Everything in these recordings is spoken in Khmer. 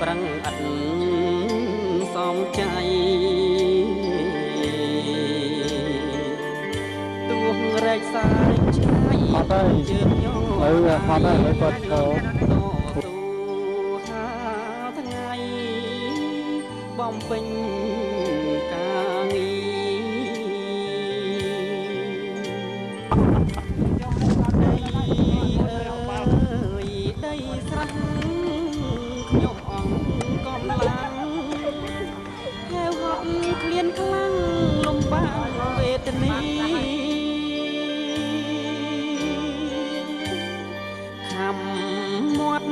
ប្រឹងឥតសំចៃទោះរែកសាយឆ្ងាយ អត់ហើយ ជើងញ អឺអត់ហើយហើយគាត់ចូល តស៊ូហាថ្ងៃបំពេញការងារដីអើយដីស្រះខ្ញុំអង្គកំឡាំងហេវហត់ឃ្លានខ្លាំងលំបាកវេទនី ខំមាត់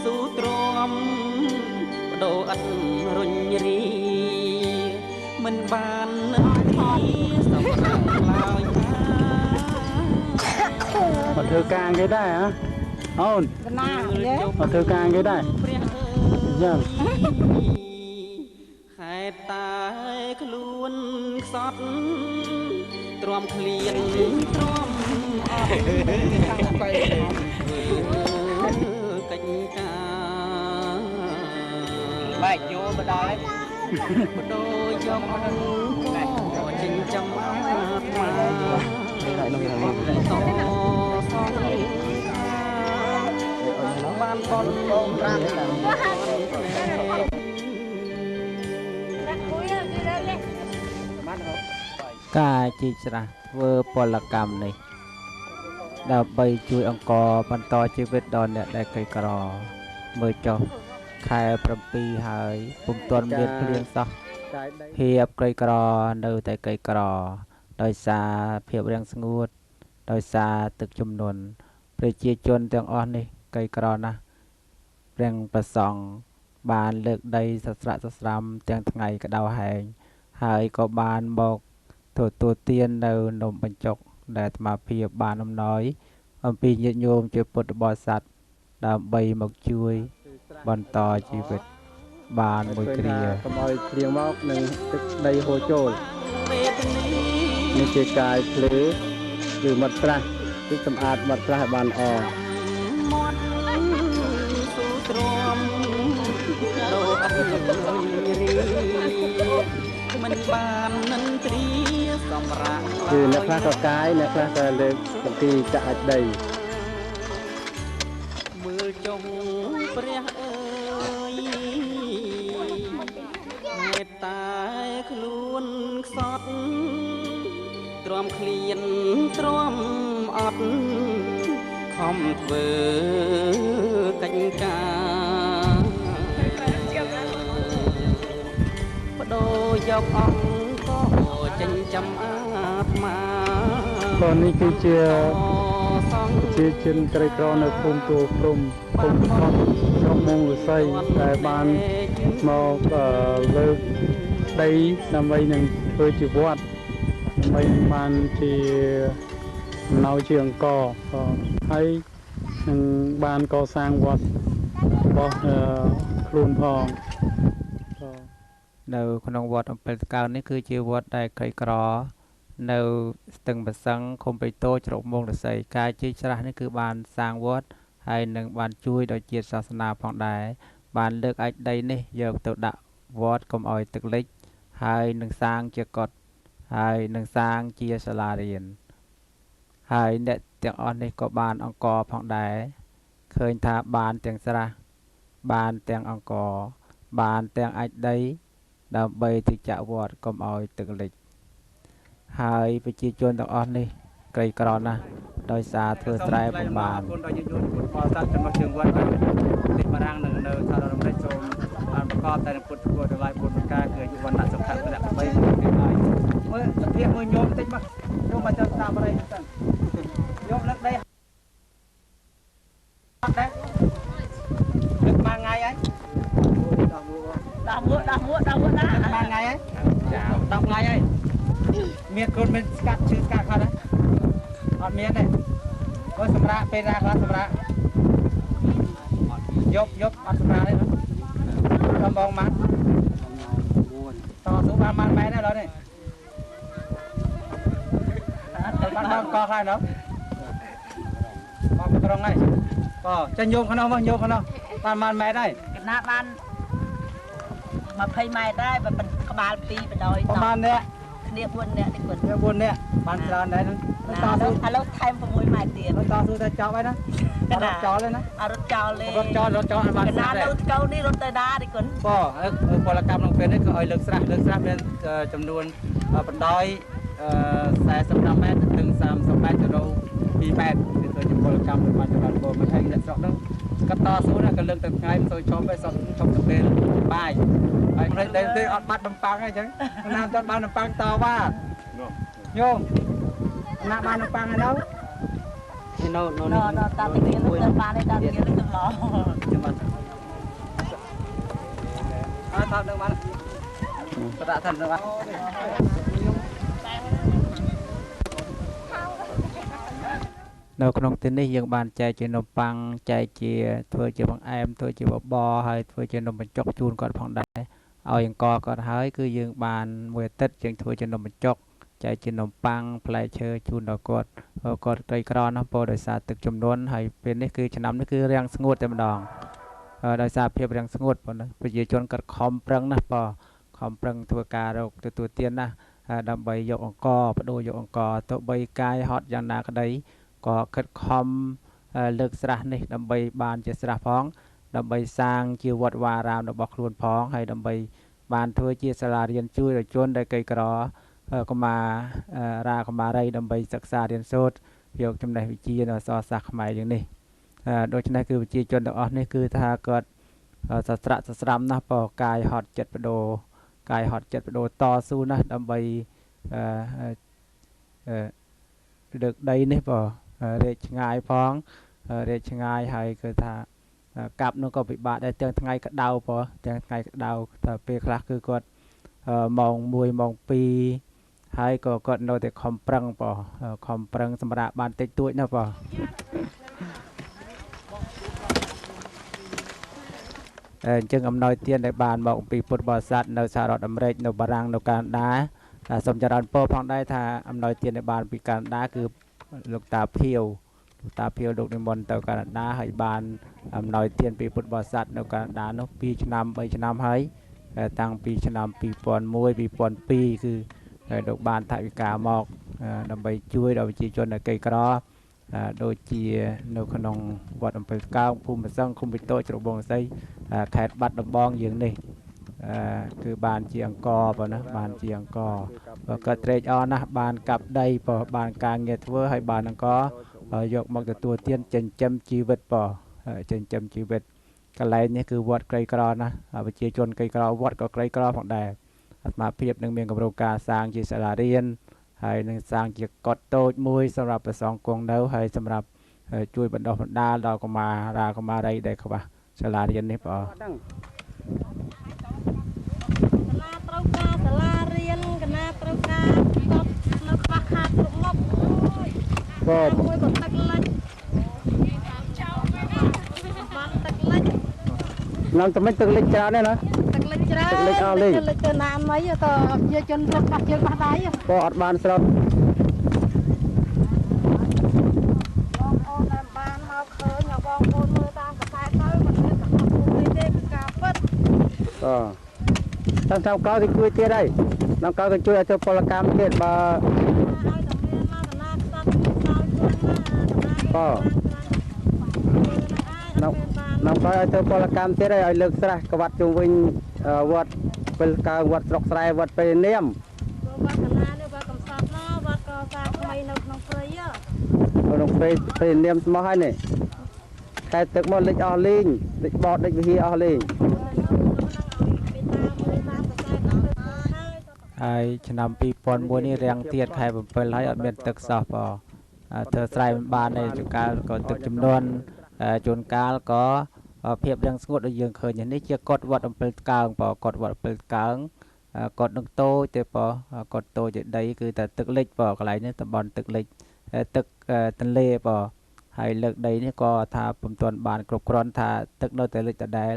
ស៊ូទ្រាំបដូរឥតរុញរីមិនបាននឹកធីសម្រាប់ឡើយណា មកធ្វើការគេដែរហ៎អូន ណាយេ មកធ្វើការគេដែរ ព្រះ អញ្ចឹង ហេតុតែខ្លួនខ្សត់ទ្រាំឃ្លានទ្រាំអត់ កិច្ចការ បែកយោមកដល់ហើយ បដូរយកអង្គចិញ្ចឹមអាត្មាតសងខាបានបនបងប្រាំ ការជីកស្រះធ្វើពលកម្មនេះ ដើម្បីជួយអង្គបន្តជីវិតដល់អ្នកដែលក្រីក្រ មើលចុះខែ7ហើយពុំទាន់មានភ្លៀងសោះ កាយដី ភាពក្រីក្រនៅតែក្រីក្រ ដោយសារភាពរាំងស្ងួត ដោយសារទឹកជំនន់ប្រជាជនទាំងអស់នេះក្រីក្រណាស់ព្រះប្រសង់បានលើកដីសស្រាក់សស្រាំទាំងថ្ងៃក្តៅហែងហើយក៏បានមកទទួលទាននៅនំបញ្ចុកដែលអាត្មាភាពបានអំណោយអំពីញាតិញោមជាពុទ្ធបរិស័ទដើម្បីមកជួយបន្តជីវិតបានមួយគ្រា កុំឲ្យភ្លៀងមកនឹងទឹកដីហូរចូល វេទនី នេះជាកាយភ្លឺឬមាត់ស្រះគឺសម្អាតមាត់ស្រះឲ្យបានល្អ មាត់ស៊ូទ្រាំដូរអត់រុញរីមិនបាននិន្ទ្រាសម្រាប់ គឺអ្នកខ្លះក៏កាយអ្នកខ្លះក៏លើកបន្ទីចាក់អាចដី មើលចុងព្រះអើយមេត្តាខ្លួនខ្សត់ទ្រាំឃ្លានទ្រាំអត់ខំធ្វើកិច្ចការបដូរយកអង្គក៏ចិញ្ចឹមអាត្មា បាទនេះគឺជា សង ជាជនក្រីក្រនៅភូមិទួលព្រំភូមិខុសស្រុកមងវិស័យដែលបានមកលើកដីដើម្បីនឹងធ្វើជាវត្តដើម្បីនឹងបានជាអំណោយជាអង្គហើយនឹងបានកសាងវត្តរបស់ខ្លួនផងបាទ នៅក្នុងវត្តអំពិលតកើនេះគឺជាវត្តដែលក្រីក្រ នៅស្ទឹងប្រសឹងឃុំព្រៃតូចស្រុកមោងឫស្សីការជីកស្រះនេះគឺបានសាងវត្តហើយនឹងបានជួយដល់ជាតិសាសនាផងដែរបានលើកអាចដីនេះយកទៅដាក់វត្តកុំឲ្យទឹកលិចហើយនឹងសាងជាកុដិហើយនឹងសាងជាសាលារៀនហើយអ្នកទាំងអស់នេះក៏បានអង្គផងដែរឃើញថាបានទាំងស្រះបានទាំងអង្គបានទាំងអាចដី ដើម្បីទៅចាក់វត្តកុំឲ្យទឹកលិចហើយប្រជាជនទាំងអស់នេះក្រីក្រណាស់ដោយសារធ្វើស្រែពុំបាន អរគុណដល់ញាតិញោមពុទ្ធបរិស័ទចំណុះជើងវត្តនៅប្រទេសបារាំងនិងនៅសហរដ្ឋអាមេរិកសូមបានប្រកបតែនឹងពុទ្ធគុណទាំងឡាយ4ប្រការគឺអាយុវណ្ណៈសុខៈពលៈបីពីហើយមើលសភាពមើលញោមតិចមកញោមមកចាំតាមអីទៅញោមលើកដីអត់ដែរលើកមួយថ្ងៃហើយ ដោះមួដោះមួដោះមួណា លើកមួយថ្ងៃហើយ10ថ្ងៃហើយមានគ្រុនមានស្កាត់ឈឺស្កាត់ខ្លះដែរអត់មានទេមើលសម្រាប់ពេលណាខ្លះសម្រាប់យប់យប់អត់សម្រាប់ទេដល់ម៉ោងម៉ាត់តស៊ូបានម៉ាត់ម៉ែត្រដែរដល់នេះបានដល់កហើយណូមកក្រុងហើយបើចេញញោមក្នុងមកញោមក្នុងបានម៉ាត់ម៉ែត្រហើយ ណាបាន20ម៉ែត្រដែរបើក្បាល2បដោយ ប្រហែលអ្នក គ្នា4នាក់នេះគាត់ គ្នា4នាក់បានច្រើនដែរហ្នឹង តស៊ូឥឡូវថែម6ម៉ែត្រទៀត តស៊ូតែចប់ហើយណារត់ចោលទេណា អត់រត់ចោលទេ រត់ចោលរត់ចោលអត់បាន ណានៅកៅនេះរត់ទៅណានេះគុណ បងពលកម្មក្នុងពេលនេះគឺឲ្យលើកស្រះលើកស្រះមានចំនួនបណ្ដោយ45ម៉ែត្រถึง30ម៉ែត្រទៅ2ម៉ែត្រគឺធ្វើជាពលកម្មបានចម្រើនពរមិនហើយអ្នកស្រុកហ្នឹងក៏តស៊ូណាក៏លើកទៅថ្ងៃមិនសូវឈប់ទេសុំឈប់ទៅពេលបាយហើយផ្លេចទេអត់បាត់បំប៉ាំងអីចឹងណាអត់បានបំប៉ាំងតវ៉ាញោមណាបានបំប៉ាំងឯនោះ នៅនៅ នេះនៅតាតាគៀនទៅបានទេតាគៀនទៅឡ ចាំបានអត់ថតនឹងបានបដាក់ថតនឹងបាន នៅក្នុងទីនេះយើងបានចែកជានំប៉័ងចែកជាធ្វើជាបង្អែមធ្វើជាបបរហើយធ្វើជានំបញ្ចុកជូនគាត់ផងដែរឲ្យអង្គគាត់ហើយគឺយើងបានមួយអាទិត្យយើងធ្វើជានំបញ្ចុកចែកជានំប៉័ងផ្លែឈើជូនដល់គាត់គាត់ក្រីក្រណាស់ព្រោះដោយសារទឹកចំនួនហើយពេលនេះគឺឆ្នាំនេះគឺរាំងស្ងួតតែម្ដងដោយសារភាពរាំងស្ងួតប៉ុណ្ណាប្រជាជនគាត់ខំប្រឹងណាស់បើខំប្រឹងធ្វើការរកទទួលទានណាស់ដើម្បីយកអង្គបដូរយកអង្គទោះបីកាយហត់យ៉ាងណាក្តីក៏ខិតខំលើកស្រះនេះដើម្បីបានជាស្រះផងដើម្បីសាងជាវត្តវារាមរបស់ខ្លួនផងហើយដើម្បីបានធ្វើជាសាលារៀនជួយដល់ជនដែលក្រីក្រកុមារាកុមារីដើម្បីសិក្សារៀនសូត្រយកចំណេះវិជ្ជានៅអក្សរសាស្ត្រខ្មែរយ៉ាងនេះដូច្នេះគឺប្រជាជនទាំងអស់នេះគឺថាគាត់សស្រាក់សស្រាំណាស់បើកាយហត់ចិត្តបដូរកាយហត់ចិត្តបដូរតស៊ូណាស់ដើម្បីលើកដីនេះបើរែកឆ្ងាយផងរែកឆ្ងាយហើយគឺថាកាប់នោះក៏ពិបាកដែរទាំងថ្ងៃក្តៅបើទាំងថ្ងៃក្តៅតែពេលខ្លះគឺគាត់ម៉ោង1ម៉ោង2ហើយក៏គាត់នៅតែខំប្រឹងបើខំប្រឹងសម្រាប់បានតិចតួចណាស់បើអញ្ចឹងអំណោយទានដែលបានមកអំពីពុទ្ធបរិស័ទនៅសហរដ្ឋអាមេរិកនៅបារាំងនៅកាណាដាសូមចរន្តពរផងដែរថាអំណោយទានដែលបានពីកាណាដាគឺលោកតាភៀវលោកតាភៀវលោកនិមន្តទៅកាណាដាហើយបានអំណោយទានពីពុទ្ធបរិស័ទនៅកាណាដានោះ2ឆ្នាំ3ឆ្នាំហើយតាំងពីឆ្នាំ2001 2002គឺលោកបានថវិកាមកដើម្បីជួយដល់ប្រជាជនដែលក្រីក្រដូចជានៅក្នុងវត្តអំពិលកោងភូមិសង្ឃឃុំវិតោជ្របងសីខេត្តបាត់ដំបងយើងនេះគឺបានជាអង្គប៉ុណ្ណាបានជាអង្គក៏ត្រេកអរណាស់បានកាប់ដីបើបានការងារធ្វើហើយបានអង្គយកមកទទួលទានចិញ្ចឹមជីវិតបើចិញ្ចឹមជីវិតកន្លែងនេះគឺវត្តក្រីក្រណាស់ប្រជាជនក្រីក្រវត្តក៏ក្រីក្រផងដែរអាត្មាភាពនឹងមានគម្រោងការសាងជាសាលារៀនហើយនឹងសាងជាកុដិតូចមួយសម្រាប់ព្រះសង្ឃគង់នៅហើយសម្រាប់ជួយបណ្ដុះបណ្ដាលដល់កុមារាកុមារីដែលខ្វះសាលារៀននេះបង កណាត្រូវការសាលារៀនកណាត្រូវការតបនៅខ្វះខាតគ្រប់មុខ បង មួយក៏ទឹកលិចបានទឹកលិច នាំតែមិនទឹកលិចច្រើនទេណា ទឹកលិចច្រើន ទឹកលិចអស់លេង ទឹកលិចទៅណាមិនតប្រជាជនរត់ប៉ះជើងប៉ះដៃ បងអត់បានស្រត់ បងប្អូនដែលបានមកឃើញបងប្អូនមើលតាមកសែតទៅមិនមានកុហកទេទេគឺការពិត អតាមតាមក្រោយគេជួយទៀតហើយតាមក្រោយគេជួយឲ្យធ្វើពលកម្មទៀតបើ ឲ្យតែមានមកកណាខ្សត់ខ្សោយខ្លួនណា បងនាំក្រោយឲ្យធ្វើពលកម្មទៀតហើយឲ្យលើកស្រះក្បាត់ជុំវិញវត្តពិលកើងវត្តស្រុកស្រែវត្តពេលនាម វត្តកណានេះវត្តកំសត់ណាវត្តកសាងថ្មីនៅក្នុងព្រៃ ក្នុងព្រៃពេលនាមស្មោះហើយនេះខែទឹកមកលិចអស់លេងលិចបតលិចវិហារអស់លេង ហើយឆ្នាំ2001នេះរាំងទៀតខែ7ហើយអត់មានទឹកសោះបងធ្វើស្រែមិនបានទេជួនកាលក៏ទឹកចំនួនជួនកាលក៏ភាពរាំងស្ងួតដូចយើងឃើញនេះជាកុដិវត្តអំពិលកើងបងកុដិវត្តអំពិលកើងកុដិនឹងតូចទេបងកុដិតូចទេដីគឺតែទឹកលិចបងកន្លែងនេះតំបន់ទឹកលិចទឹកទន្លេបងហើយលើកដីនេះក៏ថាពុំទាន់បានគ្រប់គ្រាន់ថាទឹកនៅតែលិចដដែល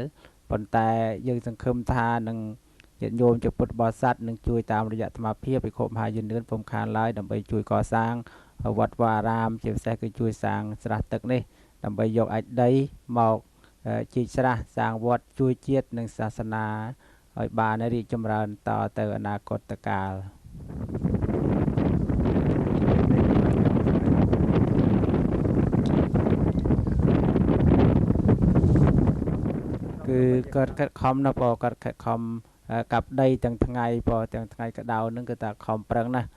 ប៉ុន្តែយើងសង្ឃឹមថានឹងញាតិញោមជាពុទ្ធបរិស័ទនឹងជួយតាមរយៈអាត្មាភាពភិក្ខុមហាយាននឿនពុំខានឡើយដើម្បីជួយកសាងវត្តវារាមជាពិសេសគឺជួយសាងស្រះទឹកនេះដើម្បីយកអាចដីមក ជីកស្រះសាងវត្តជួយជាតិនិងសាសនាឲ្យបានរីកចម្រើនតទៅអនាគតកាលគឺគាត់ខិតខំណាស់បងគាត់ខិតខំកាប់ដីទាំងថ្ងៃបងទាំងថ្ងៃក្តៅហ្នឹងគឺថាខំប្រឹងណាស់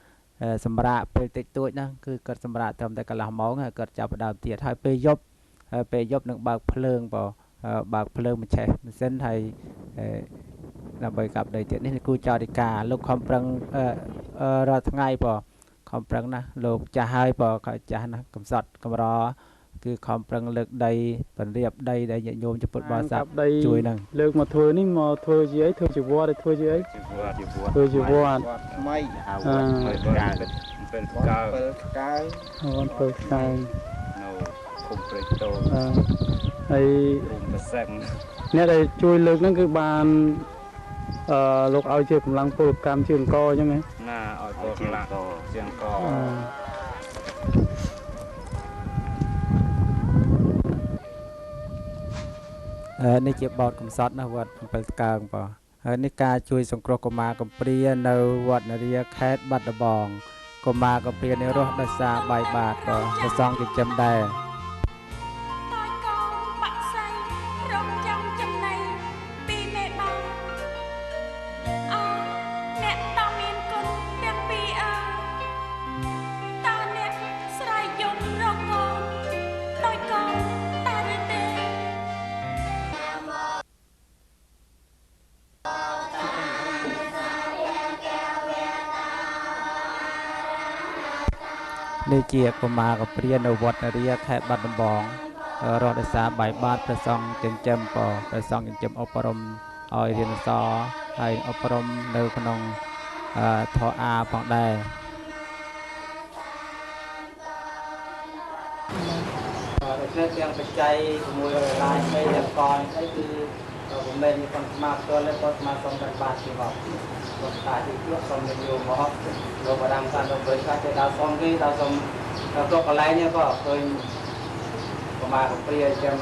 សម្រាប់ពេលតិចតួចណាគឺគាត់សម្រាប់ត្រឹមតែកន្លះម៉ោងហើយគាត់ចាប់ផ្ដើមទៀតហើយពេលយប់នឹងបើកភ្លើងបងបើកភ្លើងមួយឆេះម៉ាស៊ីនហើយដើម្បីកាប់ដីទៀតនេះគូចរិកាលោកខំប្រឹងរាល់ថ្ងៃបងខំប្រឹងណាស់លោកចាស់ហើយបងគាត់ចាស់ណាស់កំសត់កម្រគឺខំប្រឹងលើកដីពន្រៀបដីដែលញាតិញោមជាពុទ្ធបរិស័ទជួយនឹងលើកមកធ្វើនេះមកធ្វើជាអីធ្វើជាវត្តធ្វើជាអីធ្វើជាវត្តថ្មីហៅវត្ត7កើ7កើវត្ត7កើនៅឃុំព្រៃតូហើយភូមិប្រសឹងអ្នកដែលជួយលើកហ្នឹងគឺបានលោកឲ្យជាកម្លាំងពលកម្មជាអង្គអញ្ចឹងហ៎ណាឲ្យពលកម្លាំងជាអង្គនេះជាបោតកំសត់ណាវត្ត7កើងបងហើយនេះការជួយសង្គ្រោះកុមារកំព្រានៅវត្តនរាខេត្តបាត់ដំបងកុមារកំព្រានេះរស់ដោយសារបាយបាតបងព្រះសង្ឃចិញ្ចឹមដែរនេះជាកុមារកំព្រានៅវត្តនរាខេត្តបាត់ដំបងរស់ដោយសារបាយបាតព្រះសង្ឃចិញ្ចឹមព្រះសង្ឃចិញ្ចឹមអប់រំឲ្យរៀនអក្សរហើយអប់រំនៅក្នុងធម៌អាផងដែរដូច្នេះទាំងបច្ច័យ6ដុល្លារស្អីទាំងកនស្អីគឺមិនមែនជាคนស្មាផ្ទាល់ទេគាត់ស្មាសុំតែបាតជាមកគាត់តាទីជួសុំនិយមមកលោកបារាំងសានលោកបីខ្លះគេដល់សុំគេដល់សុំដល់គ្រប់កន្លែងនេះក៏ឃើញប្រមាណកំព្រាចាំ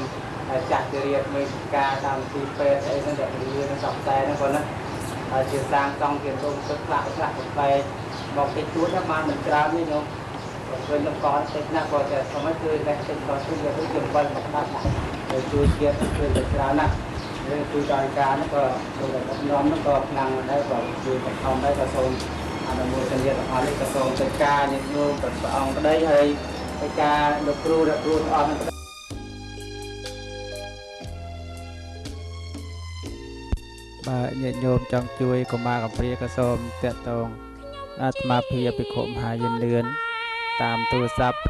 ចាស់ជារៀបមេការតាមទីពេទ្យអីហ្នឹងតែរៀនសប្តាហ៍ហ្នឹងគាត់ណាហើយជាសាងសង់ជាទុំទឹកខ្លះខ្លះកំបែកមកតិចតួចបានមិនច្រើនទេញោមគាត់ឃើញលំកនតិចណាស់គាត់តែសុំឲ្យគឺតែតិចក៏ជួយទៅជា7មកដាច់ទៅជួយជាតិជួយទៅច្រើនណាស់រឿងជួយដល់ការហ្នឹងក៏លោកដឹកនាំហ្នឹងក៏ខ្លាំងដែរក៏ជួយបង្ខំដែរក៏សូមអនុមោទនាទាំងអស់នេះក៏សូមកិច្ចការញាតិញោមព្រះអង្គក្តីហើយកិច្ចការលោកគ្រូអ្នកគ្រូទាំងអស់ហ្នឹងបើញាតិញោមចង់ជួយកុមារកំព្រាក៏សូមតាក់ទងអាត្មាភាពភិក្ខុមហាយានលឿនតាមទូរស័ព្ទ714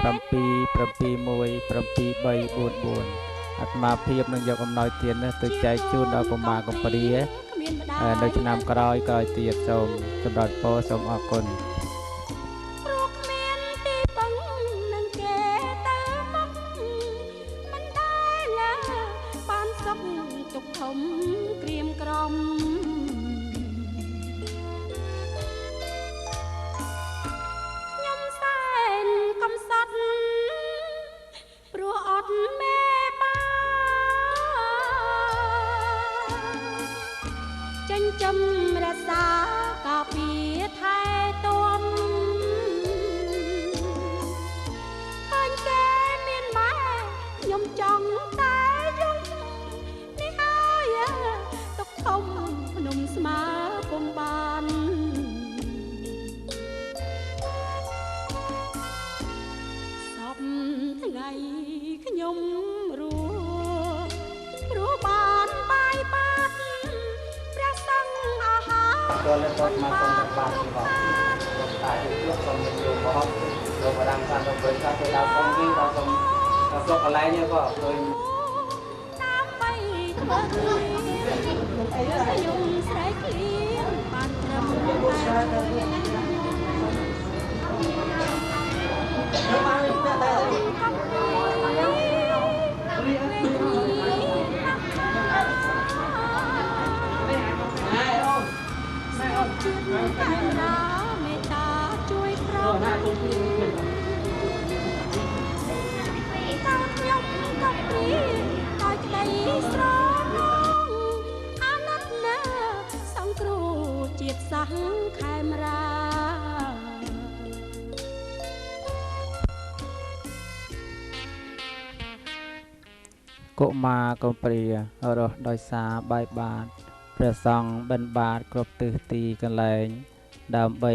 771 7344អាត្មាភាពនឹងយកអំណោយទាននេះទៅចែកជូនដល់កុមារកំព្រានៅឆ្នាំក្រោយៗទៀតសូមសម្រាប់ពរសូមអរគុណ គាត់មកសុំតែបាតជាមកគាត់តាទីជួសុំនិយមមកលោកបារាំងសានលោកបីខ្លះគេដល់សុំគេដល់សុំដល់គ្រប់កន្លែងនេះក៏ឃើញដើម្បីធ្វើខ្ញុំស្រែកឃ្លៀងបានត្រឹមតែតែមេត្តាជួយប្រោតើខ្ញុំក៏ព្រា កុមារកំព្រារស់ដោយសារបាយបាតព្រះសង្ឃបិណ្ឌបាតគ្រប់ទិសទីកន្លែងដើម្បី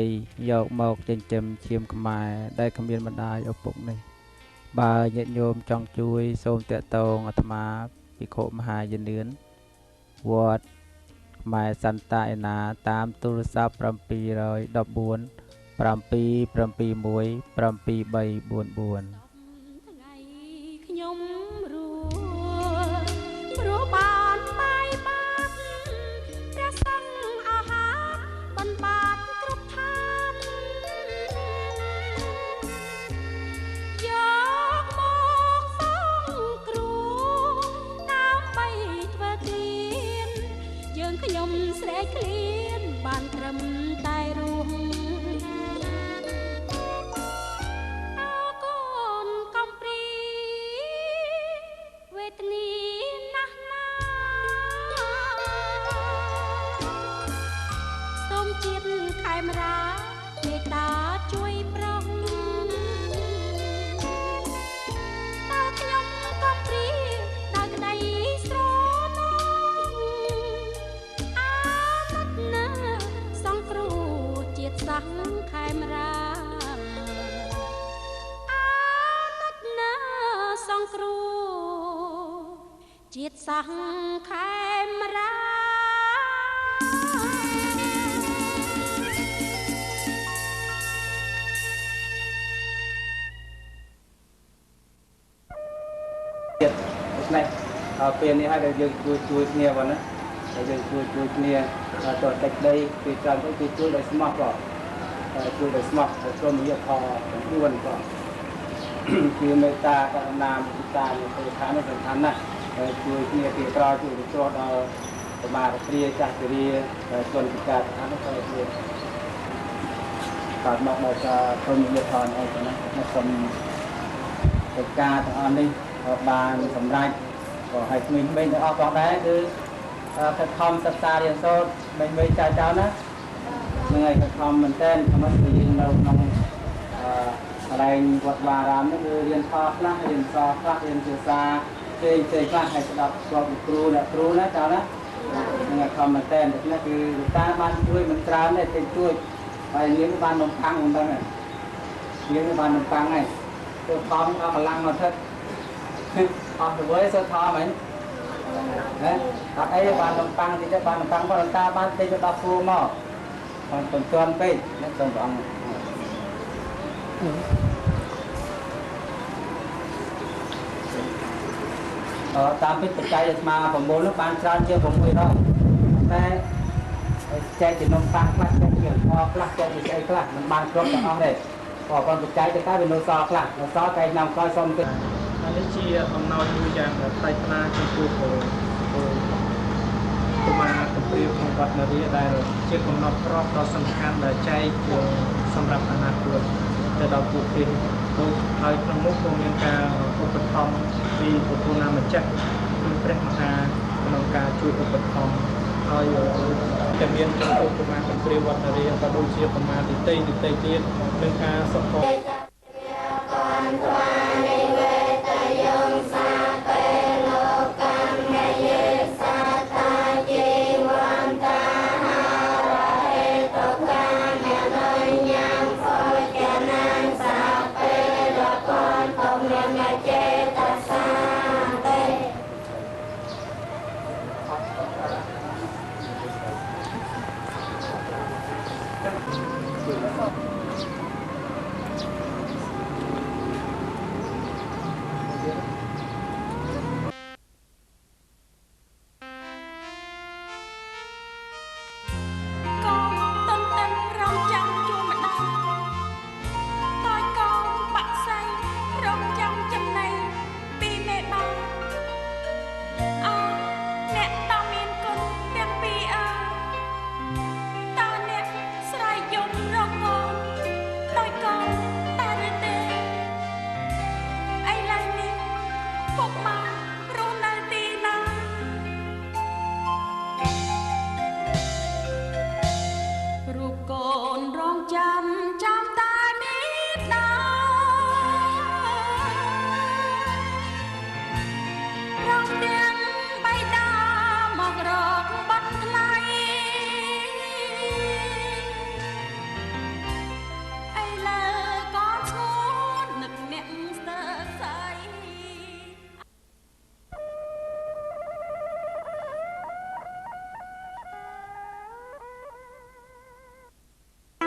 យកមកចិញ្ចឹមឈាមខ្មែរដែលគ្មានម្ដាយឪពុកនេះបើញាតិញោមចង់ជួយសូមតាក់ទងអាត្មាភិក្ខុមហាយានឿនវត្តខ្មែរសន្តាឯណាតាមទូរស័ព្ទ714 771 7344ខ្ញុំរួព្រោះបានបាយបាតព្រះសង្ឃអាហារបានបាតគ្រប់ឋានយកមកសង្គ្រោះដើម្បីធ្វើទានយើងខ្ញុំស្រែកឃ្លានបានត្រឹមតែរួមជាតិសាសន៍ខេមរាទៀតដូច្នេះពេលនេះហើយដែលយើងជួយគ្នាបងណាដែលយើងជួយគ្នាតតិចដីគេច្រើនទៅគេជួយដោយស្មោះបងជួយដោយស្មោះដោយព្រមយាធម៌ទាំង4បងគឺមេត្តាករុណាមុទិតានៃទេឋាននេះសំខាន់ណាស់ជួយគ្នាពីក្រោយជួយទៅច្រោះដល់សមាធិព្រាចាស់ជរាជនពិការឋាននោះក៏ជាកើតមកដោយការព្រមយាធម៌អីប៉ុណ្ណាសូមកិច្ចការទាំងអស់នេះបានសម្រេចក៏ឲ្យក្មេងៗទាំងអស់ផងដែរគឺខិតខំសិក្សារៀនសូត្រក្មេងៗចៅៗណាហ្នឹងហើយខិតខំមែនទែនខំគឺយើងនៅក្នុងកន្លែងវត្តវារាមនេះគឺរៀនធម៌ខ្លះរៀនសខ្លះរៀនភាសាផ្សេងខ្លះហើយស្ដាប់ស្គាល់គ្រូអ្នកគ្រូណាចៅណាហ្នឹងហើយខំមែនទែនដូច្នេះគឺលោកតាបានជួយមិនច្រើនទេតិចតួចហើយនាងបាននំប៉័ងមិនដឹងហើយនាងបាននំប៉័ងហើយទៅខំអស់កម្លាំងមកថឹកអស់ទៅវិញសូត្រធម៌ហ្នឹងណាអត់អីបាននំប៉័ងតិចទៅបាននំប៉័ងបងតាបានតិចទៅ10គូមកបានមិនទាន់ពេកណាសូមព្រះអង្គតាមពិតបច្ច័យអាត្មាប្រមូលនោះបានច្រើនជាង600តែចែកជានំប៉័ងខ្លះចែកជាអខ្លះចែកជាស្អីខ្លះមិនបានគ្រប់ទាំងអស់ទេក៏ប៉ុន្តែបច្ច័យទៅតែវានៅសល់ខ្លះនៅសល់តែឆ្នាំក្រោយសុំតិចនេះជាអំណោយមួយយ៉ាងថ្លៃថ្លាចំពោះកុមារកំព្រាក្នុងវត្តនរាដែលជាកំណត់ក្របដ៏សំខាន់ដែលចែកសម្រាប់អនាគតទៅដល់ពួកគេដូចហើយក្នុងនោះក៏មានការឧបត្ថម្ភពីព្រះពុទ្ធណាម្ចាស់គឺព្រះមហាក្នុងការជួយឧបត្ថម្ភហើយតែមានចំពោះកុមារកំព្រាវត្តនរាក៏ដូចជាកុមារដទៃទៀតនឹងការសុខ Thank you.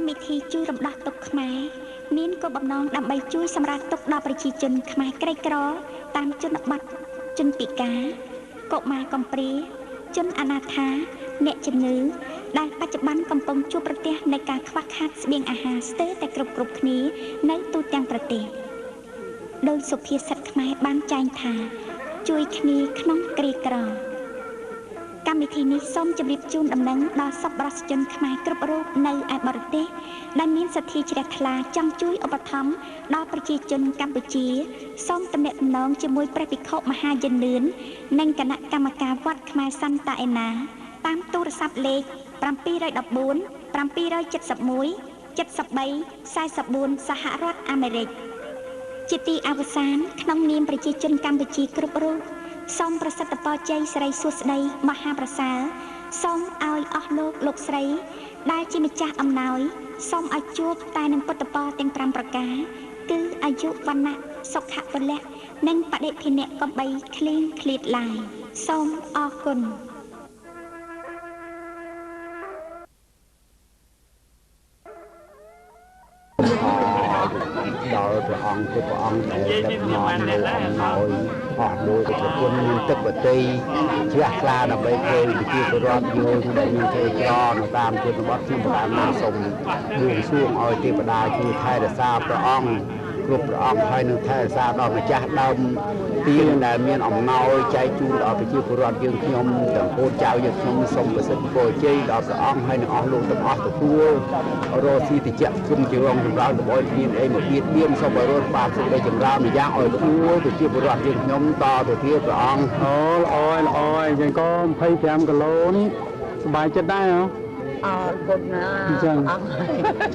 កម្មវិធីជួយរំដោះទុក្ខខ្មែរមានគោលបំណងដើម្បីជួយសម្រាលទុក្ខដល់ប្រជាជនខ្មែរក្រីក្រតាមជនបទជនពិការកុមារកំព្រាជនអនាថាអ្នកជំងឺដែលបច្ចុប្បន្នកំពុងជួបប្រទះនៃការខ្វះខាតស្បៀងអាហារស្ទើរតែគ្រប់គ្នានៅទូទាំងប្រទេសដោយសុភាសិតខ្មែរបានចែងថាជួយគ្នាក្នុងគ្រាក្រកម្មវិធីនេះសូមជម្រាបជូនដំណឹងដល់សប្បុរសជនខ្មែរគ្រប់រូបនៅឯបរទេសដែលមានសទ្ធាជ្រះថ្លាចង់ជួយឧបត្ថម្ភដល់ប្រជាជនកម្ពុជាសូមទំនាក់ទំនងជាមួយព្រះភិក្ខុមហាយិនលឿននិងគណៈកម្មការវត្តខ្មែរសន្តាអេណាតាមទូរស័ព្ទលេខ714 771 73 44សហរដ្ឋអាមេរិកជាទីអវសានក្នុងនាមប្រជាជនកម្ពុជាគ្រប់រូបសូមប្រសិទ្ធពរជ័យសិរីសួស្តីមហាប្រសើរសូមឲ្យអស់លោកលោកស្រីដែលជាម្ចាស់អំណោយសូមឲ្យជួបតែនឹងពុទ្ធពរទាំង5ប្រការគឺអាយុវណ្ណៈសុខៈពលៈនិងបដិភិនៈកំបីគ្លៀងឃ្លាតឡើយសូមអរគុណដល់ព្រះអង្គគឺព្រះអង្គដែលដឹកនាំនៅអំណោយអស់លោកប្រគុណមានទឹកបតីជ្រះថ្លាដើម្បីធ្វើប្រជាពលរដ្ឋយើងដែលមានទេក្រនៅតាមជនបទខ្ញុំប្រកាសសូមបួងសួងឲ្យទេវតាជួយថែរក្សាព្រះអង្គគ្រប់ព្រះអង្គហើយនឹងថែរក្សាដល់ម្ចាស់ដើមទានដែលមានអំណោយចែកជូនដល់ប្រជាពលរដ្ឋយើងខ្ញុំទាំងកូនចៅយើងខ្ញុំសូមប្រសិទ្ធពរជ័យដល់ព្រះអង្គហើយនឹងអស់លោកទាំងអស់ទទួលរកស៊ីតិចគុំជារងចម្រើនដើម្បីមានអីមកបៀតបៀនសូមឲ្យរត់បានសេចក្តីចម្រើនយ៉ាងឲ្យគួរប្រជាពលរដ្ឋយើងខ្ញុំតទៅទៀតព្រះអង្គអូល្អល្អអញ្ចឹងក៏25គីឡូនេះសប្បាយចិត្តដែរហ៎អរគុណណាអញ្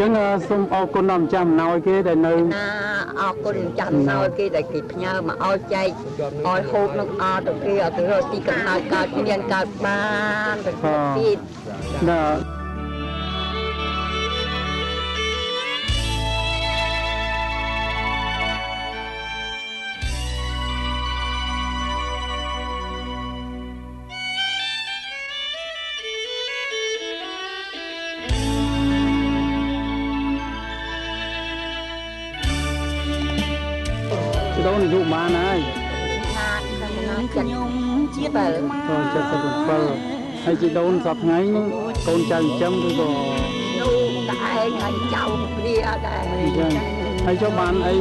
ចឹងសូមអរគុណដល់ម្ចាស់អំណោយគេដែលនៅណាអរគុណម្ចាស់អំណោយគេដែលគេផ្ញើមកឲ្យចែកឲ្យហូបនឹងអទៅគេឲ្យទៅរកទីកំណើតកើតមានកើតបានទៅទៀតណាដូនអាយុប៉ុន្មានហើយខ្ញុំជាតិ77ហើយជីដូនសប្ថ្ងៃនេះកូនចៅចិញ្ចឹមឬក៏នោះតែឯងឲ្យចៅគ្នាដែរអញ្ចឹងហើយចុះបានអី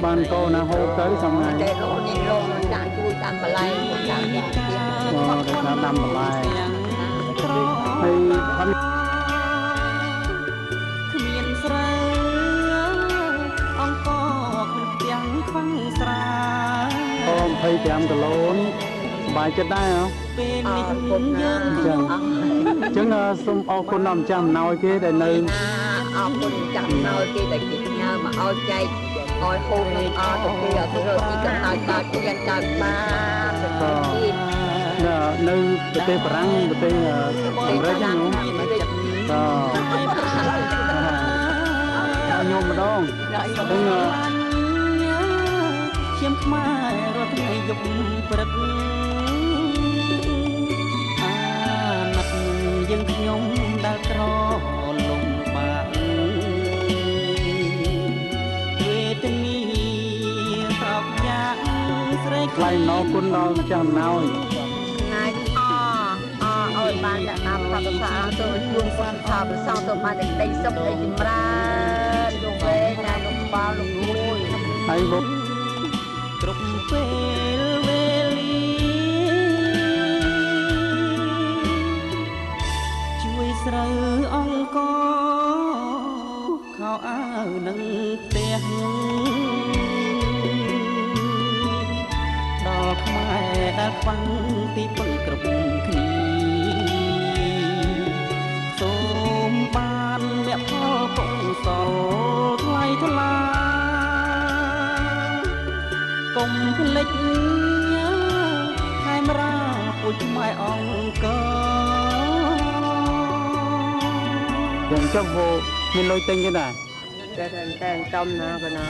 បានកូនណាហូបទៅសប្ថ្ងៃតែរកនេះរកដាក់ជួយតាមបន្លែតាមនេះអូតាមដាំបន្លែហើយអត់គ្មានស្រូវអង្គគ្មានផ្ទាំងខ្វាំងស្រា25គីឡូនេះសប្បាយចិត្តដែរហ៎ពេលនេះយើងអញ្ចឹងសូមអរគុណដល់ម្ចាស់អំណោយគេដែលនៅណាអរគុណម្ចាស់អំណោយគេដែលគេផ្ញើមកឲ្យចែកឲ្យហូបនឹងអទៅគេឲ្យទៅរកទីកំណើតកើតមានកើតបានទៅទៀតនៅប្រទេសបារាំងប្រទេសអាមេរិកហ្នឹងបាទញោមម្ដងហ្នឹងឈាមខ្មែររាល់ថ្ងៃយប់ព្រឹកអាណិតយើងខ្ញុំដែលក្រលំបាកវេទនាស្រោកយ៉ាងស្រីថ្លែងអំណរគុណដល់ម្ចាស់អំណោយថ្ងៃអឲ្យបានតែតាមប្រសាទៅជួងពុទ្ធថាប្រសងទៅបានតែក្តីសុខក្តីចម្រើនលោកវេណាលោកបាលលោកមួយហើយលោកគ្រប់ពេលវេលាជួយស្រូវអង្គខោអាវនឹងផ្ទះដល់ខ្មែរដែលខ្វាំងទីពឹងគ្រប់គ្នាសូមបានមគ្គផលកុសលថ្លៃថ្លាកុំភ្លេចខេមរាពូជខ្មែរអង្គរខ្ញុំចុះមានលុយទិញគេដែរតែសំណាកណា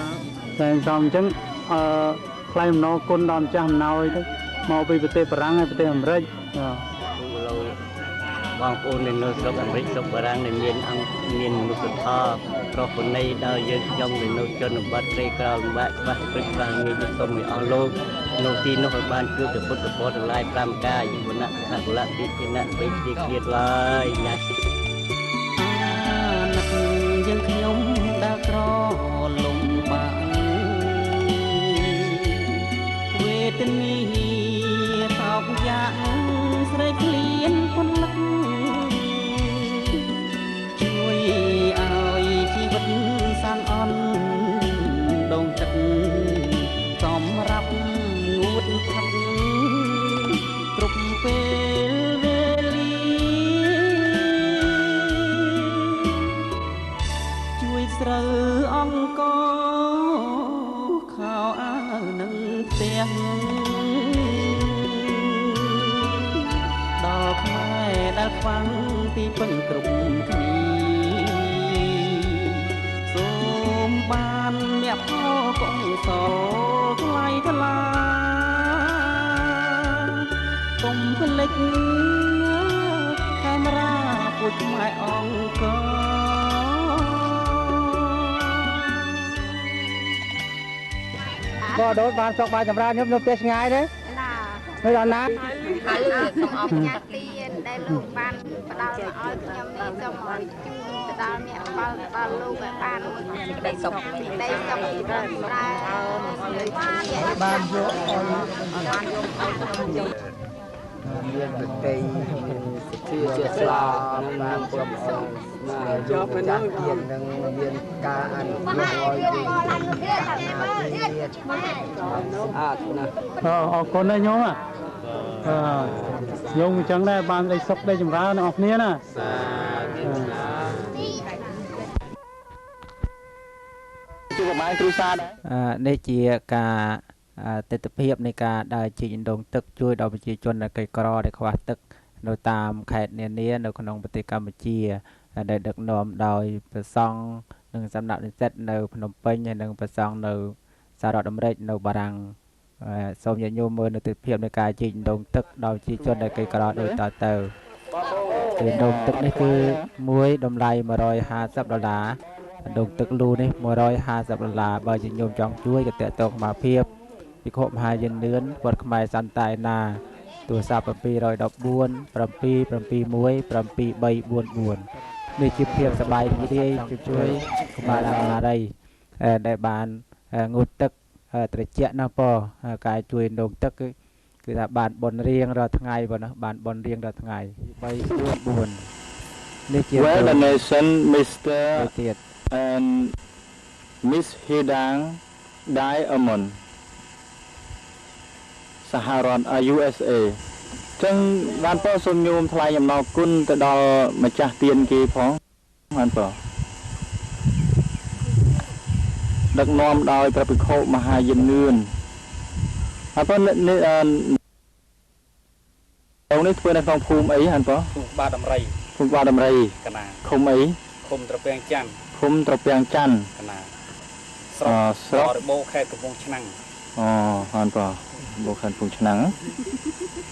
តែសំអញ្ចឹងអឺថ្លែងអំណរគុណដល់ម្ចាស់អំណោយទៅមកពីប្រទេសបារាំងហើយប្រទេសអាមេរិកបាទ បងប្អូននៅស្រុកអាមេរិកស្រុកបារាំងដែលមានអង្គមានមនុស្សធម៌ប្រពន្ធដល់យើងខ្ញុំនៅជនបទក្រីក្រលំបាកខ្វះព្រឹកខ្វះងាយសូមឲ្យអស់លោកនៅទីនោះឲ្យបានជួបព្រះពុទ្ធពរទាំងឡាយ5កាយវណ្ណៈសុខៈពលៈពិគណៈបីទីឃ្លាតឡើយណាអាណិតយើងខ្ញុំដែលក្រលំបាកវេទនីតោកយ៉ាងស្រីឃ្លានពន្លឹកជួយឲ្យជីវិតសានអន់ដងទឹកសម្រាប់ងួតផឹកគ្រប់ពេលវេលាជួយស្រូវអង្គខោអាវនឹងផ្ទះដល់ខ្មែរដែលខ្វាំងទីពឹងគ្រប់គ្នាសូមបានមគ្គផលកុសលថ្លៃថ្លាកុំភ្លេចកាមេរ៉ាពូជខ្មែរអង្គក៏ដូចបានសុកបានចម្រើនខ្ញុំនៅផ្ទះឆ្ងាយទេ ណា នៅដល់ណា ហើយសូមអរគុណទានដែលលោកបានផ្ដល់មកឲ្យខ្ញុំនេះសូមឲ្យជូនទៅដល់អ្នកផលទៅដល់លោកឲ្យបានក្តីសុខក្តីសុខចម្រើន បានយកឲ្យបានយកឲ្យមានប្រតិសទ្ធាជាស្លាបានសូមឲ្យយកទៅចាស់ទៀននឹងមានការអនុគ្រោះឲ្យ អាតណា អរគុណណាស់ញោមអឺញោមអញ្ចឹងដែរបានដីសុខដីចម្រើនអស់គ្នាណា សាធុ ជួបប្រហែលគ្រួសារដែរ នេះជាការទិដ្ឋភាពនៃការដើរជីកអណ្ដូងទឹកជួយដល់ប្រជាជនដែលក្រីក្រដែលខ្វះទឹកនៅតាមខេត្តនានានៅក្នុងប្រទេសកម្ពុជាដែលដឹកនាំដោយព្រះសង្ឃនិងសំណាក់និស្សិតនៅភ្នំពេញហើយនិងព្រះសង្ឃនៅសហរដ្ឋអាមេរិកនៅបារាំងសូមញាតិញោមមើលនៅទិដ្ឋភាពនៃការជីកអណ្ដូងទឹកដល់ប្រជាជនដែលក្រីក្រដូចតទៅអណ្ដូងទឹកនេះគឺមួយតម្លៃ150ដុល្លារអណ្ដូងទឹកលូនេះ150ដុល្លារបើញាតិញោមចង់ជួយក៏តាក់ទងមកភាពភិក្ខុមហាយាននឿនវត្តខ្មែរសន្តាឯណាទូរស័ព្ទ714 771 7344នេះជាភាពសប្បាយរីករាយជួយកុមារាមារីដែលបានងូតទឹកត្រជាក់ណាស់ប៉ការជួយដងទឹកគឺថាបានបុណ្យរៀងរាល់ថ្ងៃប៉ុណ្ណោះបានបុណ្យរៀងរាល់ថ្ងៃ3 4 4នេះជា Well donation Mr. ទៀត and Miss Hidang Diamond សហរដ្ឋ USA ចឹងបានពោសូមញោមថ្លែងអំណរគុណទៅដល់ម្ចាស់ទានគេផងបានពោដឹកនាំដោយព្រះភិក្ខុមហាយាននឿនហើយប៉ុន្តែនេះធ្វើនៅក្នុងភូមិអីហានពោ ភូមិបាដំរី ភូមិបាដំរី កណា ឃុំអី ឃុំត្រពាំងច័ន្ទ ឃុំត្រពាំងច័ន្ទ កណាស្រុក ស្រុក របូរខេត្តកំពង់ឆ្នាំង អូហានពោបូខេត្តកំពង់ឆ្នាំង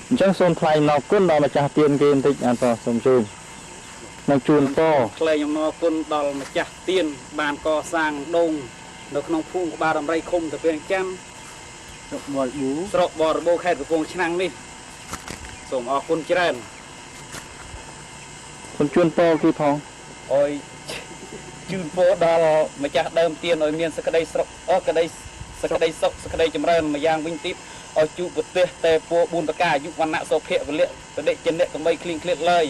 អញ្ចឹងសូមថ្លែងអំណរគុណដល់ម្ចាស់ទានគេបន្តិចហានពោសូមជួយនឹងជូនពរ ថ្លែងអំណរគុណដល់ម្ចាស់ទានបានកសាងដងនៅក្នុងភូមិក្បាលដំរីឃុំត្រពាំងច័ន្ទ ស្រុកបរិបូរ ស្រុកបរិបូរខេត្តកំពង់ឆ្នាំងនេះសូមអរគុណច្រើន សូមជូនពរគេផង អោយជូនពរដល់ម្ចាស់ដើមទានឲ្យមានសក្តីសុខក្តីសក្តីសុខសក្តីចម្រើនម្យ៉ាងវិញទៀតឲ្យជួបប្រទេសតែពរ4ប្រការអាយុវណ្ណៈសុភៈពលៈបដិជនៈកុំបីឃ្លៀងឃ្លាតឡើយ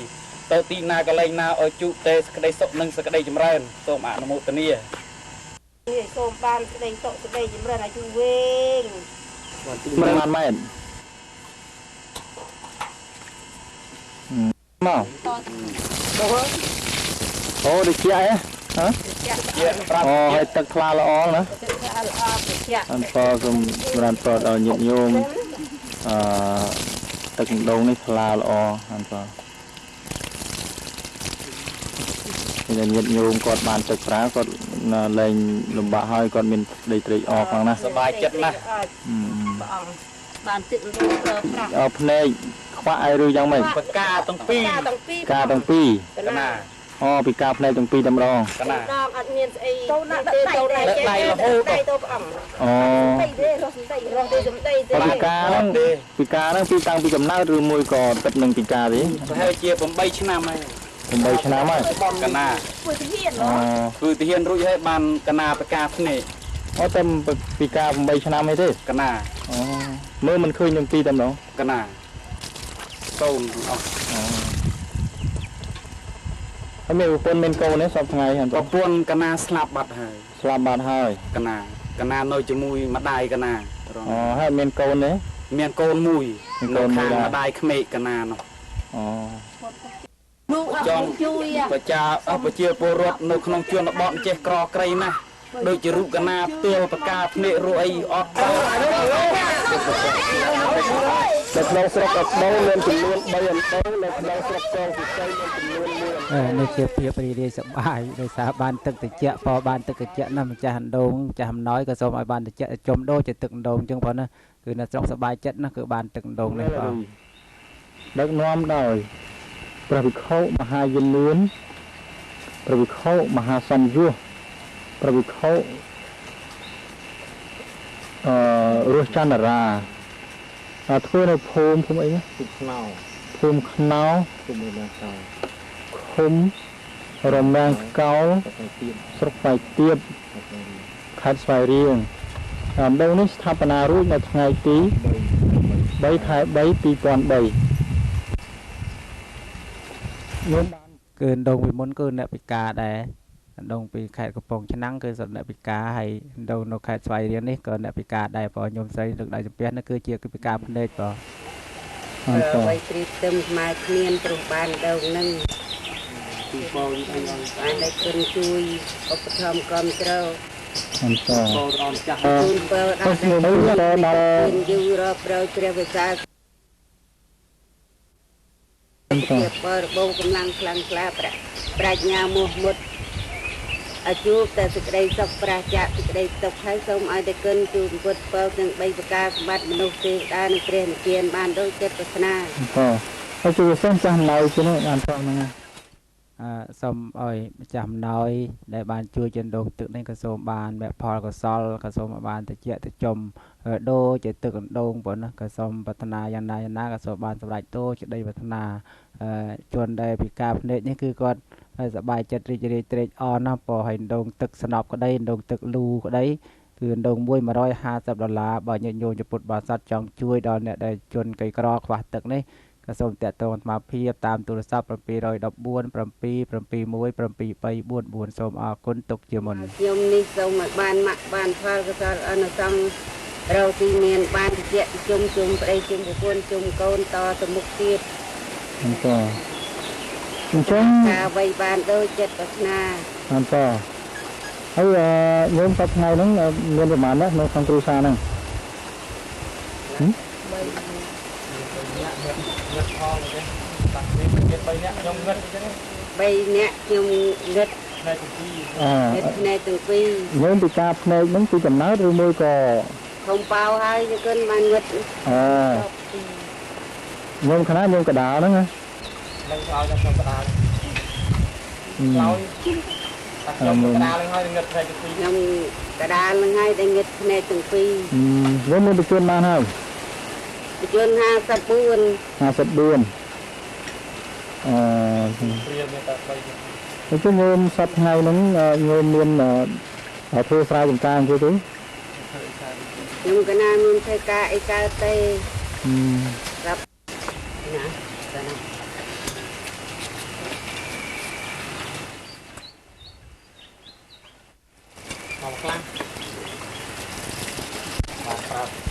ទៅទីណាកន្លែងណាឲ្យជួបតែសក្តីសុខនិងសក្តីចម្រើនសូមអនុមោទនា នេះសូមបានក្តីសុខក្តីចម្រើនអាយុវែង មិនមែនមកអូដូចជាអីហ៎អូហើយទឹកថ្លាល្អណាអនពរសូមចម្រើនពរដល់ញាតិញោមអឺទឹកម្ដងនេះថ្លាល្អអនពរញាតិញោមគាត់បានទឹកប្រើគាត់លែងលំបាកហើយគាត់មានដីត្រេកអរផងណា សប្បាយចិត្តណាស់ ព្រះអង្គបានទឹករួចប្រើប្រាស់ អភ្នែក ខ្វាក់អីឬយ៉ាងម៉េច បកាទាំងពីរ ការទាំងពីរ កណា អូពីការភ្នែកទាំងពីរតែម្ដង កណា ដងអត់មានស្អីទេ ទៅដៃ ដៃរហូត ដៃទៅព្រះអង្គ អូ ដីទេរស់សំដីរស់ទេសំដីទេ ពីការហ្នឹងពីការហ្នឹងពីតាំងពីកំណើតឬមួយក៏ទឹកនឹងពីការទេ ប្រហែលជា8ឆ្នាំហើយ 8ឆ្នាំហើយក ណា ធ្វើទាហាន ធ្វើទាហានរួចហើយបានកណាបកាភ្នែក អូតែពីការ8ឆ្នាំអីទេ កណា អូមើលមិនឃើញទាំងពីរតែម្ដង កណាកូនទាំងអស់ ហើយមានប្រពន្ធមានកូនទេសពថ្ងៃហ្នឹង ប្រពន្ធកណាស្លាប់បាត់ហើយ ស្លាប់បាត់ហើយ កណាកណានៅជាមួយម្ដាយកណា អូហើយមានកូនទេ មានកូនមួយ កូនមួយ ម្ដាយក្មេកកណានោះ អូ លោកអត់ជួយ បច្ចាអស់ប្រជាពលរដ្ឋនៅក្នុងជនបទចេះក្រក្រៃណាស់ដូចជារូបកណាផ្ទាល់បកាភ្នែករអីអត់ នៅក្នុងស្រុកអដូមានចំនួន3អដូនៅក្នុងស្រុកកងពិសីមានចំនួន1 នេះជាភាពរីករាយសប្បាយដោយសារបានទឹកត្រជាក់ ពបានទឹកត្រជាក់ណាស់ម្ចាស់អណ្ដូងម្ចាស់អំណោយក៏សូមឲ្យបានត្រជាក់ជុំដូចជាទឹកអណ្ដូងអញ្ចឹងបងណាគឺនៅស្រុកសប្បាយចិត្តណាស់គឺបានទឹកអណ្ដូងនេះបង ដឹកនាំដោយព្រះវិខុមហាយលឿនព្រះវិខុមហាសំយុសព្រះវិខុអឺរស់ចន្ទរាធ្វើនៅភូមិភូមិអីណា ភូមិខ្នោ ភូមិខ្នោ ភូមិរមាំងកោ ឃុំរមាំងកោស្រុកស្វាយទៀបខេត្តស្វាយរៀងអណ្ដូងនេះស្ថាបនារួចនៅថ្ងៃទី3ខែ3 2003ខ្ញុំបាន គឺអណ្ដូងពីមុនគឺអ្នកពិការដែរអណ្ដូងពីខេត្តកំពង់ឆ្នាំងគឺសុទ្ធអ្នកពិការហើយអណ្ដូងនៅខេត្តស្វាយរៀងនេះក៏អ្នកពិការដែរព្រោះញោមស្រីលើកដៃសំពះនេះគឺជាពិការភ្នែកបង អ្វីត្រៀបទឹមខ្មែរគ្មានព្រោះបានដងនឹង ពីបង បានได้គុណជួយឧបត្ថម្ភគ្រប់គ្រង អន្ត បងដល់ម្ចាស់ ជូនពរដល់ ដល់ យូររប្រោយព្រះវិសាជាពរបូកម្លាំងខ្លាំងក្លាប្រាជ្ញាមោះមុតឲ្យជួបតែសេចក្តីសុខប្រាសចាកសេចក្តីទុក្ខហើយសូមឲ្យតែគុណជួបពុទ្ធពរទាំង3ប្រការសម្បត្តិមនុស្សទេវតានិងព្រះនិព្វានបានដូចចិត្តប្រាថ្នា បាទហើយជួយសិនចាស់ណៅជានេះបានតហ្នឹង អឺសូមឲ្យម្ចាស់អំណោយដែលបានជួយចិនដងទឹកនេះក៏សូមបានមគ្គផលកុសលក៏សូមឲ្យបានតិចតិចុំដូចជាទឹកអណ្ដូងប៉ុណ្ណាក៏សូមប្រាថ្នាយ៉ាងណាយ៉ាងណាក៏សូមបានសម្រេចតូចដីប្រាថ្នាជនដែលពិការភ្នែកនេះគឺគាត់សប្បាយចិត្តរីករាយត្រេកអរណាស់ព្រោះឲ្យដងទឹកស្នប់ក្តីដងទឹកលូក្តីគឺដងមួយ150ដុល្លារបើញាតិញោមពុទ្ធបរិស័ទចង់ជួយដល់អ្នកដែលជនក្រីក្រខ្វះទឹកនេះក៏សូមតាក់ទងអាត្មាភាពតាមទូរស័ព្ទ714 771 7344សូមអរគុណទុកជាមុន ខ្ញុំនេះសូមឲ្យបានមគ្គបានផលកុសលអនុសង្ឃរកទីមានបានតិចជុំជុំប្តីជុំប្រពន្ធជុំកូនតទៅមុខទៀត អន្តអញ្ចឹង ការអ្វីបានដូចចិត្តប្រាថ្នា អន្តហើយញោមសប្តាហ៍ថ្ងៃហ្នឹងមានប្រហែលអ្នកនៅក្នុងគ្រួសារហ្នឹង ងឹតផងទេតាមានមាន3នាក់ខ្ញុំងឹតអញ្ចឹង 3នាក់ខ្ញុំងឹត ភ្នែកទាំងពីរ ងឹតភ្នែកទាំងពីរ ញោមពីការភ្នែកហ្នឹងពីកំណើតឬមួយក៏ ធំប៉ៅហើយគុណបានងឹត អឺញោមខ្នាញោមកដាលហ្នឹងណា នឹងឲ្យខ្ញុំកដាលក្រោយតែខ្ញុំកដាលហ្នឹងហើយងឹតភ្នែកទាំងពីរ ខ្ញុំកដាលហ្នឹងហើយដែលងឹតភ្នែកទាំងពីរ ញោមមានបញ្ជនបានហើយ បញ្ជន54 54អឺ ព្រាមានតែ3 អញ្ចឹងញោមសប្តាហ៍ថ្ងៃហ្នឹងញោមមានធ្វើស្រែចម្ការអង្គទេ ខ្ញុំកណាមានធ្វើការអីកើតទេរាប់ណាតាណា មកខ្លះ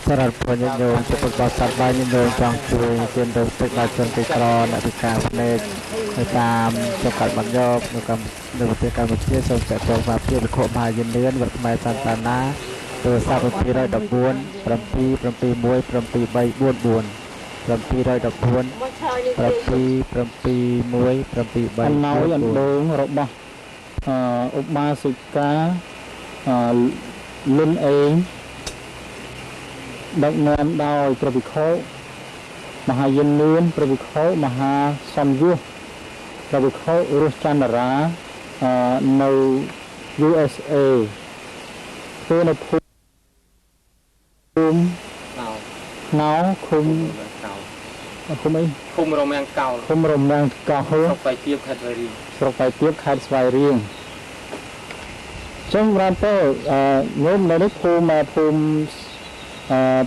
សម្រាប់ពលញាតិញោមជាពុទ្ធបរិស័ទបានញាតិញោមចង់ជួយទានរងទឹកដល់ជនក្រីក្រអ្នកពិការភ្នែកនៅតាមស្រុកកាត់បន្យកនៅកម្ពុជានៅប្រទេសកម្ពុជាសូមតាក់ទងមកភាពវិខុមហាយនឿនវត្តខ្មែរសន្តានាទូរស័ព្ទ714 771 7344 714 771 អំណោយអណ្ដូងរបស់ឧបាសិកាលុនអេងដឹកនាំដោយព្រះភិក្ខុ មហាយាននឿនព្រះវិខុមហាសំយុសព្រះវិខុរស់ចន្ទរានៅ USA ធ្វើនៅភូមិណៅឃុំឃុំអីឃុំរមាំងកោលឃុំរមាំងកោលស្រុកបៃទៀបខេត្តស្វាយរៀងស្រុកបៃទៀបខេត្តស្វាយរៀងចឹងបានទៅញោមនៅនេះភូមិភូមិ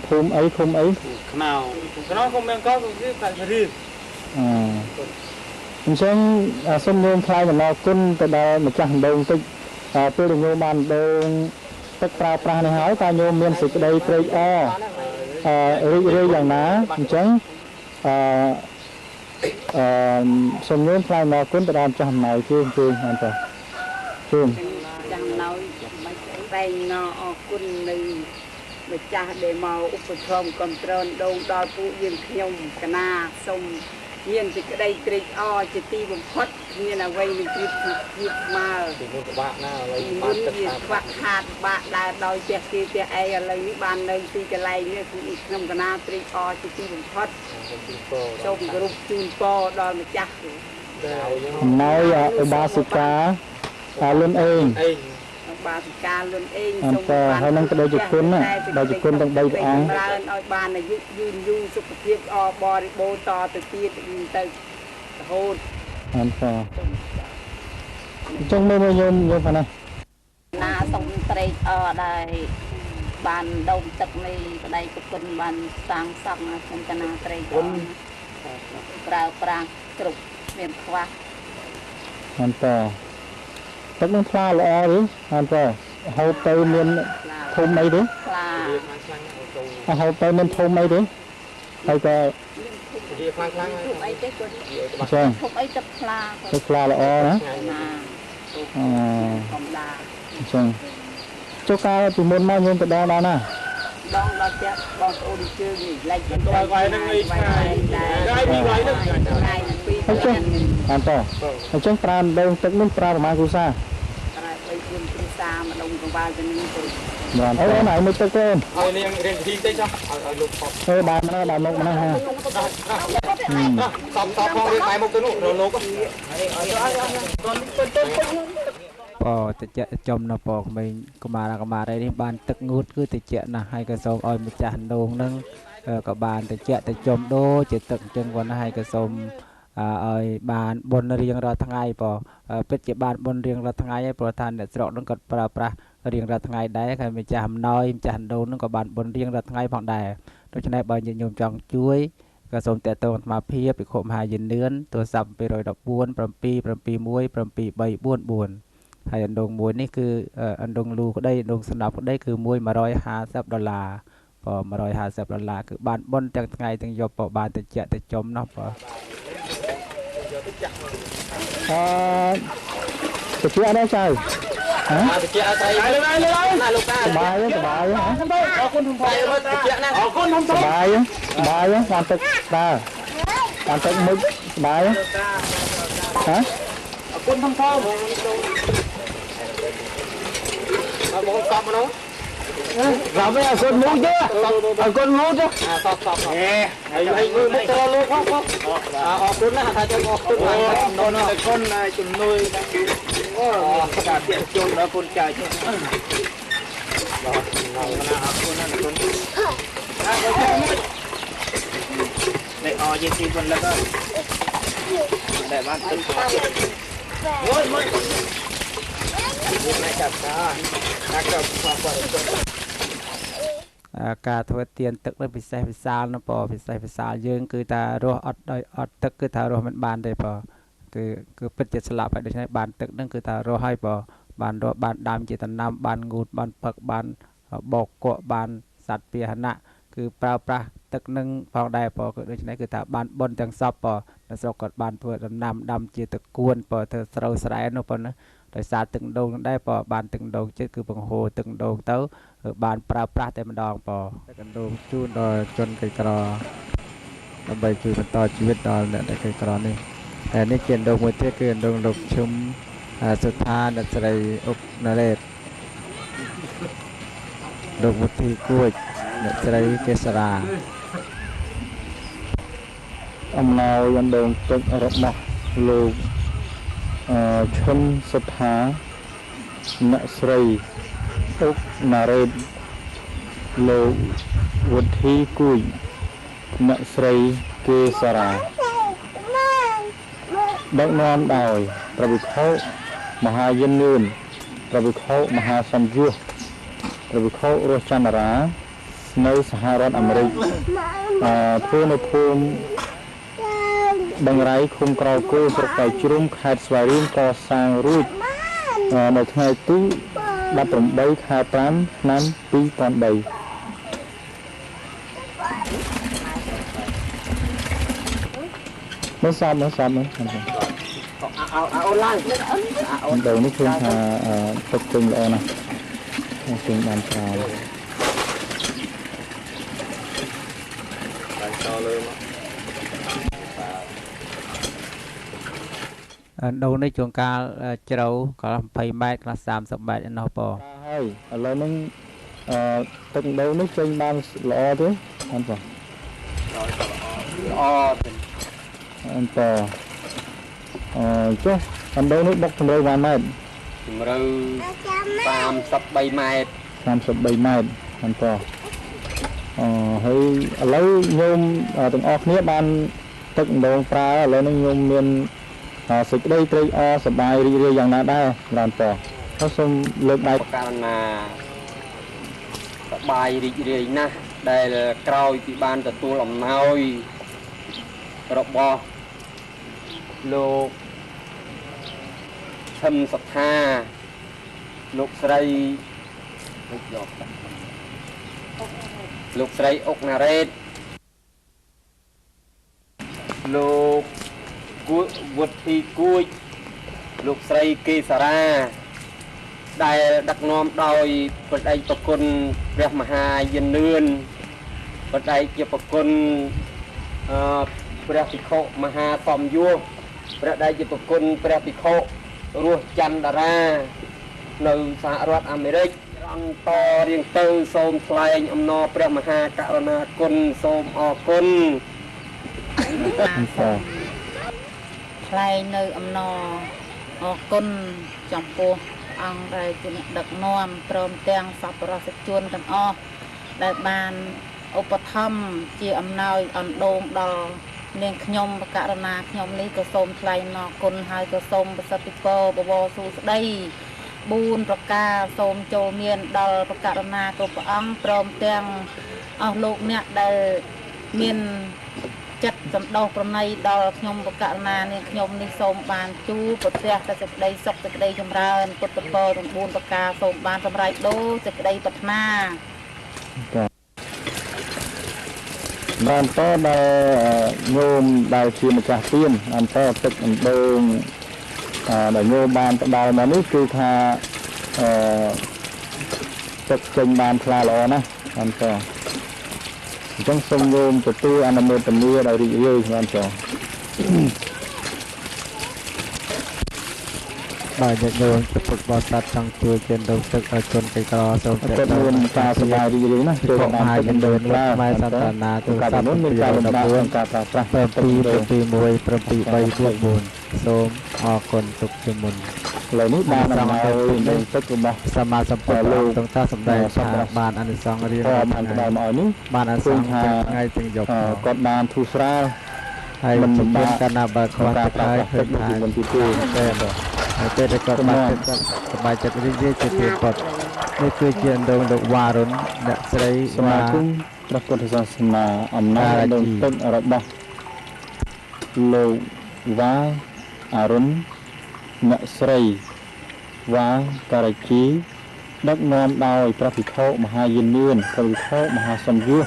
ភូមិអីឃុំអីខ្នោខ្នោឃុំរមាំងកោលស្រុកខេត្តស្វាយរៀងអញ្ចឹងសូមញោមថ្លែងអំណរគុណទៅដល់ម្ចាស់ដងតិចពេលដែលញោមបានដងទឹកប្រើប្រាស់នេះហើយតើញោមមានសេចក្តីត្រេកអររីករាយយ៉ាងណាអញ្ចឹងអឺសូមញោមថ្លែងអំណរគុណទៅដល់ម្ចាស់អំណោយជើងជើងបានតើជើងចាស់អំណោយមិនតែងណអរគុណនៅម្ចាស់ដែលមកឧបត្ថម្ភគ្រប់គ្រងដងដល់ពួកយើងខ្ញុំកណាសូមមានសេចក្តីត្រេកអរជាទីបំផុតគ្មានអ្វីនឹងប្រៀបធៀបស្មើពីមុនពិបាកណាស់ឥឡូវបានទឹកខ្វះខាតបាក់ដើរដោយផ្ទះគេផ្ទះឯងឥឡូវនេះបាននៅទីកន្លែងនេះគឺខ្ញុំកណាត្រេកអរជាទីបំផុតសូមគោរពជូនពរដល់ម្ចាស់អំណោយឧបាសិកាលុនអេងឧបាសិកាលុនអេងសូមហើយនឹងក៏ដូចជាគុណដូចជាគុណទាំង3ព្រះអង្គច្រើនឲ្យបានអាយុយឺនយូរសុខភាពល្អបរិបូរណ៍តទៅទៀតទៅរហូតអន្តអញ្ចឹងមើលមើលញោមញោមផងណាណាសូមត្រេកអរដែលបានដុំទឹកនេះប្តីប្រគុណបានសាងសង់ខ្ញុំកណាត្រេកអរប្រើប្រាស់គ្រប់មានខ្វះអន្តទឹកនឹងថ្លាល្អទេអន្តហូបទៅមានធំអីទេថ្លាហូបទៅមានធំអីទេហើយក៏វាខ្លាំងខ្លាំងធំអីទេគាត់ធំអីទឹកថ្លាទឹកថ្លាល្អណាធម្មតាអញ្ចឹងចុះកាលពីមុនមកញោមទៅដល់ដល់ណាដងដល់ផ្ទះបងប្អូនជើងនេះលែកទៅដល់វាយនឹងអីឆ្ងាយឆ្ងាយពីវាយនឹងឆ្ងាយពីអញ្ចឹងអន្តអញ្ចឹងប្រើដងទឹកនេះប្រើប្រហែលគ្រួសារប្រើ3 4គ្រួសារម្ដុំកង្វល់ទៅនឹងទៅបាទអូនឯងមួយទឹកទេអូនឲ្យនាងរៀងធីតិចចុះឲ្យលោកផប់អេបានម្នេះបានមុខម្នេះហាតបតបផងរៀងបែរមុខទៅនោះរលោកបតិចចំនៅពក្មេងកុមារកុមារីនេះបានទឹកងូតគឺតិចណាស់ហើយក៏សូមឲ្យម្ចាស់ដងនឹងក៏បានតិចទៅចំដូចជាទឹកអញ្ចឹងគាត់ណាហើយក៏សូមឲ្យបានបុណ្យរៀងរាល់ថ្ងៃព្រោះពិតជាបានបុណ្យរៀងរាល់ថ្ងៃហើយព្រោះថាអ្នកស្រុកនឹងគាត់ប្រើប្រាស់រៀងរាល់ថ្ងៃដែរហើយម្ចាស់អំណោយម្ចាស់ដូននឹងក៏បានបុណ្យរៀងរាល់ថ្ងៃផងដែរដូច្នេះបើញាតិញោមចង់ជួយក៏សូមតាក់ទងអាត្មាភាពភិក្ខុមហាយាននឿនទូរស័ព្ទ214 771 7344ហើយអណ្ដូងមួយនេះគឺអណ្ដូងលូក្តីអណ្ដូងស្នប់ក្តីគឺមួយ150ដុល្លារបើ150ដុល្លារគឺបានបុណ្យទាំងថ្ងៃទាំងយប់បើបានតិចតិចុំណោះបើអឺតិចអត់ដែរចៅហ៎តិចអត់ស្អីលើលើណាលោកតាសបាយសបាយអរគុណធំធំតិចណាអរគុណធំធំសបាយសបាយបានទឹកដើរបានទឹកមុជសបាយហ៎អរគុណធំធំអរបងកប់មក រំឯងអរគុណមួយទេអរគុណមួយទេតបតបហេហើយហើយមើលមុខទៅលោកផងអរគុណណាស់ថាចឹងអរគុណអរគុណជំនួយអូការទាក់ជុំដល់គុណចៅចឹងបាទណាអរគុណណាស់គុណនេះអរជាទីពលឹកដែលបានទឹកមួយមួយនេះចាប់តាណាក៏បាទការធ្វើទានទឹកនេះពិសេសវិសាលណាបងពិសេសវិសាលយើងគឺថារស់អត់ដោយអត់ទឹកគឺថារស់មិនបានទេបងគឺពិតជាស្លាប់ហើយដូច្នេះបានទឹកនឹងគឺថារស់ហើយបងបានរស់បានដាំជាដំណាំបានងូតបានផឹកបានបោកគក់បានសត្វពាហនៈគឺប្រើប្រាស់ទឹកនឹងផងដែរបងគឺដូច្នេះគឺថាបានបុណ្យទាំងសពបងនៅស្រុកគាត់បានធ្វើដំណាំដាំជាតកួនបងធ្វើស្រូវស្រែនោះបងណាដោយសារទឹកដូងនឹងដែរបើបានទឹកដូងចិត្តគឺបង្ហូរទឹកដូងទៅបានប្រើប្រាស់តែម្ដងបើទឹកដូងជូនដល់ជនក្រីក្រដើម្បីជួយបន្តជីវិតដល់អ្នកដែលក្រីក្រនេះតែនេះជាដូងមួយទៀតគឺដូងលោកឈឹមសុថាអ្នកស្រីអុកណារ៉េតលោកវុធីគួចអ្នកស្រីកេសរា អំណោយអណ្ដូងទឹករបស់លោកឈុនសុថាអ្នកស្រីអុកណារ៉េតលោកវុធីគួយអ្នកស្រីគេសារ៉ាដឹកនាំដោយព្រះវិខុមហាយិននឿនព្រះវិខុមហាសំយុសព្រះវិខុរស់ចន្ទរានៅសហរដ្ឋអាមេរិកធ្វើនៅភូមិបឹងរៃឃុំក្រោលគោស្រុកតៃជ្រុំខេត្តស្វាយរៀងកសាងរួចនៅថ្ងៃទី18ខែ5ឆ្នាំ2003មើលសាប់មើលសាប់មើលអូនឡើងអូនដូងនេះឃើញថាទឹកពេញល្អណាស់ពេញបានច្រើនឡើងតលើមកដូងនេះជួនកាលជ្រៅកន្លះ20ម៉ែត្រកន្លះ30ម៉ែត្រឯណោះបងហើយឥឡូវហ្នឹងទឹកដូងនេះចេញបានល្អទេបានបងល្អទេអន្តចុះអណ្ដូងនេះបុកជម្រៅប៉ុន្មានម៉ែត្រជម្រៅ33ម៉ែត្រ33ម៉ែត្រអន្តហើយឥឡូវញោមទាំងអស់គ្នាបានទឹកអណ្ដូងប្រើឥឡូវនេះញោមមានសេចក្តីត្រេកអរសប្បាយរីករាយយ៉ាងណាដែរបានតោះសូមលើកដៃករណាសប្បាយរីករាយណាស់ដែលក្រោយពីបានទទួលអំណោយរបស់លោកឈឹមសថាលោកស្រីលោកស្រីអុកណារ៉េតលោកគួវុធីគួចលោកស្រីគេសារ៉ាដែលដឹកនាំដោយព្រះតេជព្រះគុណព្រះមហាយិននឿនព្រះតេជព្រះគុណព្រះភិក្ខុមហាសំយោព្រះតេជព្រះគុណព្រះភិក្ខុរស់ចន្ទរានៅសហរដ្ឋអាមេរិករន្តរៀងទៅសូមថ្លែងអំណរព្រះមហាករុណាគុណសូមអរគុណថ្លែងនៅអំណរអរគុណចំពោះអង្គដែលជាអ្នកដឹកនាំព្រមទាំងសប្បុរសជនទាំងអស់ដែលបានឧបត្ថម្ភជាអំណោយអណ្ដូងដល់នាងខ្ញុំបករណាខ្ញុំនេះក៏សូមថ្លែងអំណរគុណហើយក៏សូមប្រសិទ្ធិពរបវរសួស្តី4ប្រការសូមចូលមានដល់បករណាគ្រប់ព្រះអង្គព្រមទាំងអស់លោកអ្នកដែលមានចិត្តសន្តោសប្រណីដល់ខ្ញុំបករណានាងខ្ញុំនេះសូមបានជួបប្រទះតែសេចក្តីសុខសេចក្តីចម្រើនពុទ្ធពរទាំង4ប្រការសូមបានសម្រេចដូចសេចក្តីប្រាថ្នាបានតដែលញោមដែលជាម្ចាស់ទានអន្តទឹកអណ្ដូងដែលញោមបានផ្ដល់មកនេះគឺថាទឹកចេញបានថ្លាល្អណាស់អន្តអញ្ចឹងសូមញោមទទួលអនុមោទនាដោយរីករាយបានចុះបាទញាតិញោមពុទ្ធបរិស័ទចង់ជួយជាដងទឹកឲ្យជនក្រីក្រសូមចិត្តមានការសប្បាយរីករាយណាស់ចូលបានទឹកដងខ្មែរសន្តានាទូរស័ព្ទមានការលំបាកក្នុងការប្រើប្រាស់ 7 7 1 7 3 4សូមអរគុណទុកជាមុនឥឡូវនេះបានអំណោយដងទឹករបស់សម្មាសម្ពុទ្ធលោកទាំងតាសម្ដែងថាបានអានិសង្សរៀងបានផ្ដល់មកឲ្យនេះបានអានិសង្សទាំងថ្ងៃទាំងយប់គាត់បានធូរស្រាលហើយមិនមានកាលណាបើខ្វះទឹកហើយឃើញថាមិនទីទេហើយពេលដែលគាត់បានទឹកសប្បាយចិត្តរីករាយជាទីបំផុតនេះគឺជាអណ្ដូងលោកវ៉ារុនអ្នកស្រីសមាគមព្រះពុទ្ធសាសនាអំណោយដងទឹករបស់លោកវ៉ាអារុនអ្នកស្រីវ៉ាការ៉ាជីដឹកនាំដោយព្រះភិក្ខុមហាយិននឿនព្រះភិក្ខុមហាសំយុស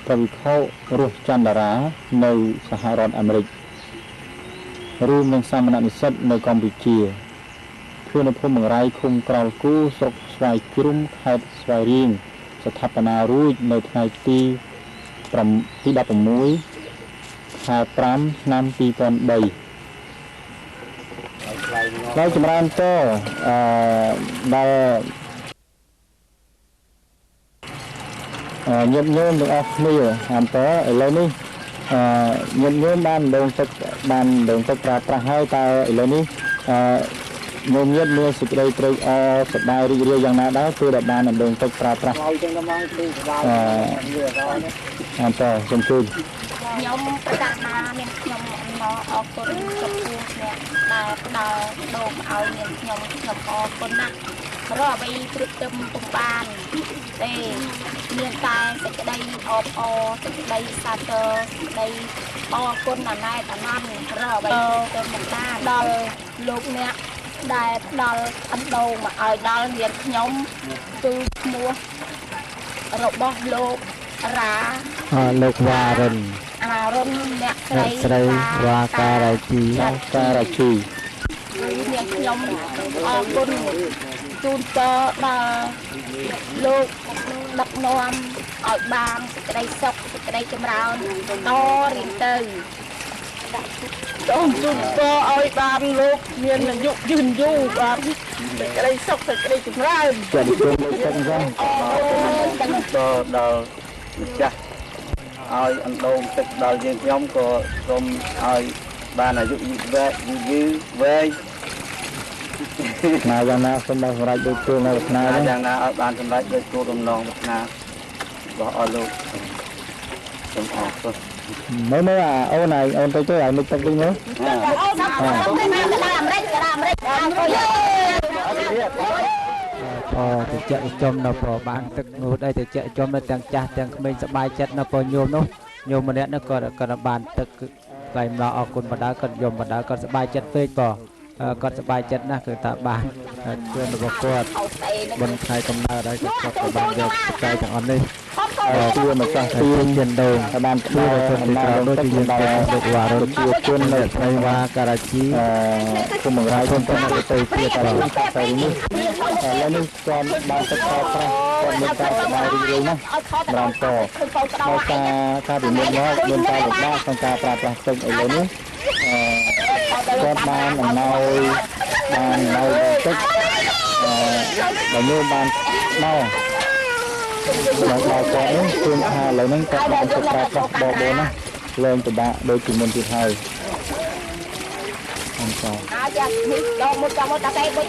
ព្រះភិក្ខុរស់ចន្ទរានៅសហរដ្ឋអាមេរិករួមនឹងសាមណនិស្សិតនៅកម្ពុជាធ្វើនៅភូមិបង្រៃឃុំក្រោលគូស្រុកស្វាយជ្រុំខេត្តស្វាយរៀងស្ថាបនារួចនៅថ្ងៃទី16ខែ5ឆ្នាំ2003ដល់ចម្រើនតដល់ញាតិញោមទាំងអស់គ្នាអន្តឥឡូវនេះ អឺញាតិញោមបានដងទឹកបានដងទឹកប្រើប្រាស់ហើយតើឥឡូវនេះអឺញោមញាតិមានសេចក្តីត្រេកអរសប្បាយរីករាយយ៉ាងណាដែរពេលដែលបានដងទឹកប្រើប្រាស់ ហើយចឹងទៅមកគឺសប្បាយ អឺតើសូមជួយ ខ្ញុំប្រកាសណាមានខ្ញុំមកអរគុណចំពោះអ្នកដែលផ្ដល់ដូងឲ្យនាងខ្ញុំខ្ញុំអរគុណណាស់រកអ្វីប្រៀបទឹមពុំបានទេមានតែសេចក្តីអបអរសេចក្តីសាទរសេចក្តីអរគុណអាណែតអាណន់រកអ្វីទៅមិនបានដល់លោកអ្នកដែលផ្ដល់អណ្ដូងមកឲ្យដល់នាងខ្ញុំគឺឈ្មោះរបស់លោករ៉ា លោកវ៉ារិន អារុនអ្នកស្រីវ៉ាការ៉ាជី ការ៉ាជី នាងខ្ញុំអរគុណជូនពរដល់លោកដឹកនាំឲ្យបានសេចក្តីសុខសេចក្តីចម្រើនតរៀងទៅ សូមជូនពរឲ្យបានលោកមានអាយុយឺនយូរបានសេចក្តីសុខសេចក្តីចម្រើន ចា៎គុំលោកទឹកចឹង ដល់ម្ចាស់ឲ្យអណ្ដូងទឹកដល់យើងខ្ញុំក៏សូមឲ្យបានអាយុយឺវែងយឺវែង ណាយ៉ាងណាសូមបានសម្រេចដូចគោលប្រាថ្នា យ៉ាងណាឲ្យបានសម្រេចដូចគោលបំណងប្រាថ្នារបស់អស់លោកសូមអរគុណ មើលមើលអាអូនឯងអូនទៅទៅឲ្យមុខទឹកវិញមើល អូនទៅណាទៅដល់អាមេរិកទៅដល់អាមេរិកអ អូតិចចំនៅប្របានទឹកងូតអីតិចចំនៅទាំងចាស់ទាំងក្មេងសប្បាយចិត្តនៅពញោមនោះញោមម្នាក់នោះក៏គាត់បានទឹកថ្លៃម្ល៉េះអរគុណបណ្ដើគាត់យំបណ្ដើគាត់សប្បាយចិត្តពេកបងគាត់សប្បាយចិត្តណាស់គឺថាបានជួយរបស់គាត់បុណ្យថ្ងៃកំណើតហើយគាត់ក៏បានយកបច្ច័យទាំងអស់នេះ ជួយម្ចាស់ទាន ចិនដូង ហើយបានជួយដល់ ជនក្រដូចជាយើងលោកវ៉ារុន ជាជននៅ ស្រីវ៉ាការ៉ាជី គុំបង្រាយ គុំទៅទៅទៀត បាទតែនេះឥឡូវនេះគាត់បានទឹកប្រើប្រាស់គាត់មានការសប្បាយរីករាយណាស់ម្ដងតដោយសារការពីមុនមកមានការលំបាកក្នុងការប្រើប្រាស់ទឹកឥឡូវនេះគាត់បានអំណោយបានអំណោយទឹកដែលញោមបានមកដល់គាត់នេះឃើញថាឥឡូវហ្នឹងគាត់បានទឹកប្រើប្រាស់បបោណាស់លែងពិបាកដូចពីមុនទៀតហើយអញ្ចឹង អើចានេះដល់មុតដល់មុតដល់តែមុត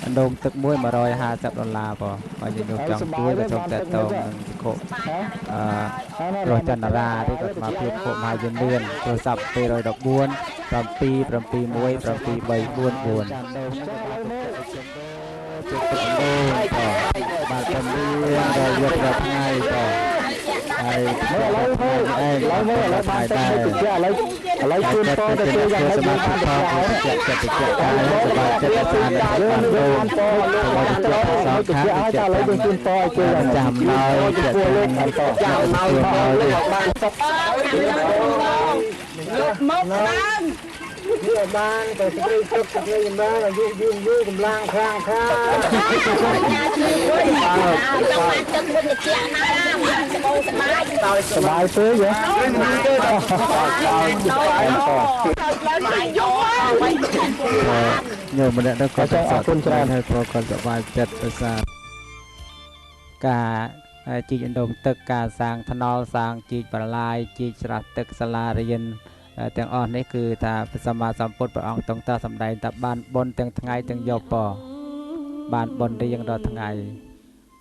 អណ្ដូងទឹកមួយ150ដុល្លារបងបើយើងចង់ជួយក៏សូមតាក់ទងនឹងភិក្ខុអឺរស់ចន្ទរាឬក៏សមាភិក្ខុមហាយមឿនទូរស័ព្ទ214 771 7344ជិតទឹកអណ្ដូងបងបាទពន្លៀងដល់យប់ដល់ថ្ងៃបងហើយ ឥឡូវមើលឥឡូវមើលឥឡូវបានទឹកមួយតិចឥឡូវឥឡូវជូនពរទៅជួយយ៉ាងម៉េច សមាធិផងចិត្តចិត្តចិត្តកាយសប្បាយចិត្តស្អាតបានដូង ពរលោកបានទឹកមួយតិចឲ្យតែឥឡូវយើងជូនពរឲ្យជួយយ៉ាង ចាំហើយចិត្ត លោកបានពរ ចាំឲ្យលោកបានសុខ លោកមកបាន វាបានតែសេចក្តីសុខសេចក្តីចម្រើនអាយុយឺនយូរកម្លាំងខ្លាំងខ្លា ញ្ញាជួយចង់បានទឹកមួយតិចណាសបោសបាយ សបាយពេកហ៎ ញោមម្នាក់នោះគាត់ អរគុណច្រើន ហើយព្រោះគាត់សប្បាយចិត្តដោយសារការជីកអណ្ដូងទឹកការសាងថ្នល់សាងជីកប្រឡាយជីកស្រះទឹកសាលារៀនទាំងអស់នេះគឺថាព្រះសម្មាសម្ពុទ្ធព្រះអង្គទ្រង់តាសម្ដែងថាបានបុណ្យទាំងថ្ងៃទាំងយប់ពបានបុណ្យរៀងរាល់ថ្ងៃ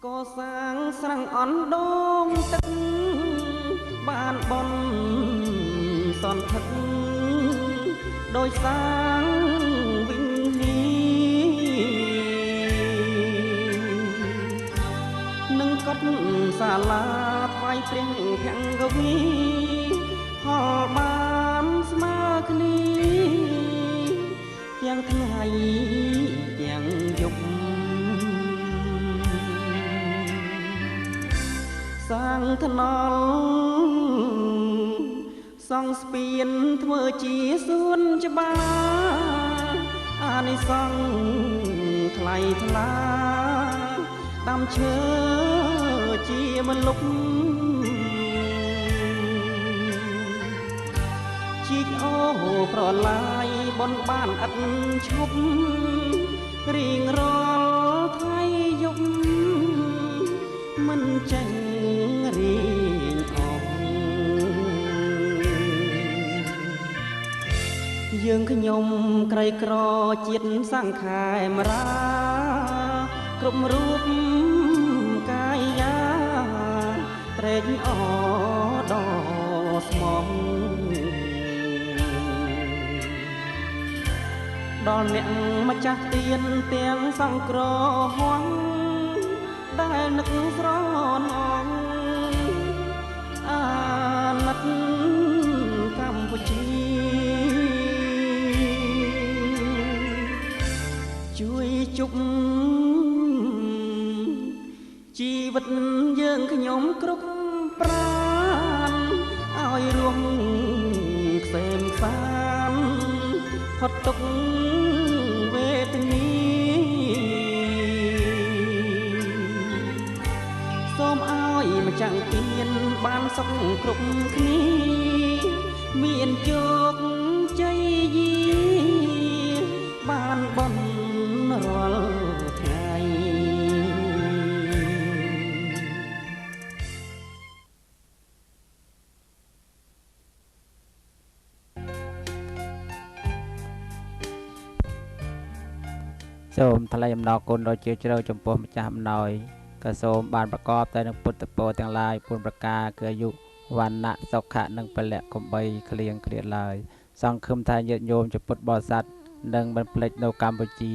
ក៏សាងស្រង់អណ្ដូងទឹកបានបុណ្យសន្ធឹកដោយសាងវិញ្ញានឹងកត់សាលាថ្វាយព្រះភង្គវីផលបានស្មើគ្នាទាំងថ្ងៃទាំងយប់សាងថ្នល់សង់ស្ពានធ្វើជាសួនច្បារអានិសង្សថ្លៃថ្លាដាំឈើជាមលុបជីកអូប្រឡាយបនបានឥតឈប់រៀងរាល់ថ្ងៃយប់ ចេញរីងអងយើងខ្ញុំក្រីក្រជាតិសង្ខេមរាគ្រប់រូបកាយាត្រេកអរដល់ស្មងដល់អ្នកម្ចាស់ទានទាំងសង្គ្រហងដែលនឹកស្រណងអាណិតកម្ពុជាជួយជប់ជីវិតយើងខ្ញុំគ្រប់ប្រាណឲ្យរួមខ្សែមខ្សានផុតទុក្ខវេទនីសូមឲ្យម្ចាស់ទានបានសុខគ្រប់គ្នាមានជោគជ័យយីបានបុណ្យរាល់ថ្ងៃសូមថ្លែងអំណរគុណដ៏ជ្រាលជ្រៅចំពោះម្ចាស់អំណោយក៏សូមបានប្រកបតែនឹងពុទ្ធពរទាំងឡាយ4ប្រការគឺអាយុវណ្ណៈសុខៈនិងពលៈកំបីគ្លៀងគ្លាតឡើយសង្ឃឹមថាញាតិញោមជាពុទ្ធបរិស័ទនឹងមិនភ្លេចនៅកម្ពុជា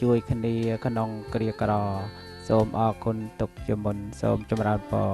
ជួយគ្នាក្នុងគ្រាក្រសូមអរគុណទុកជាមុនសូមចម្រើនពរ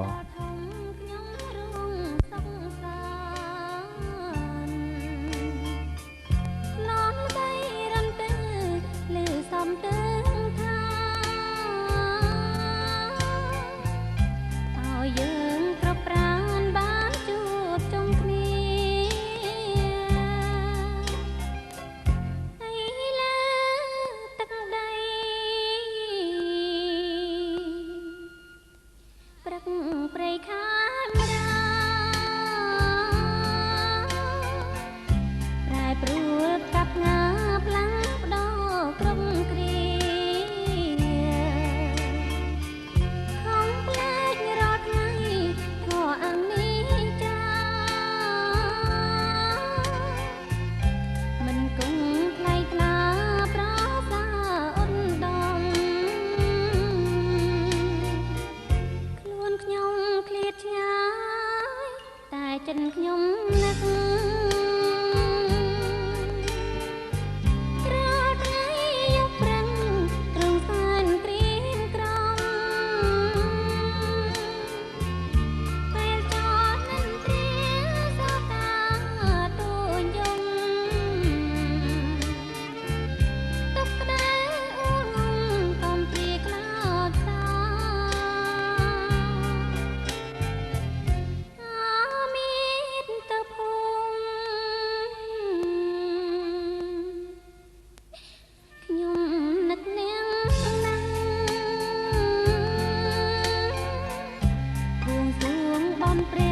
ព្រះ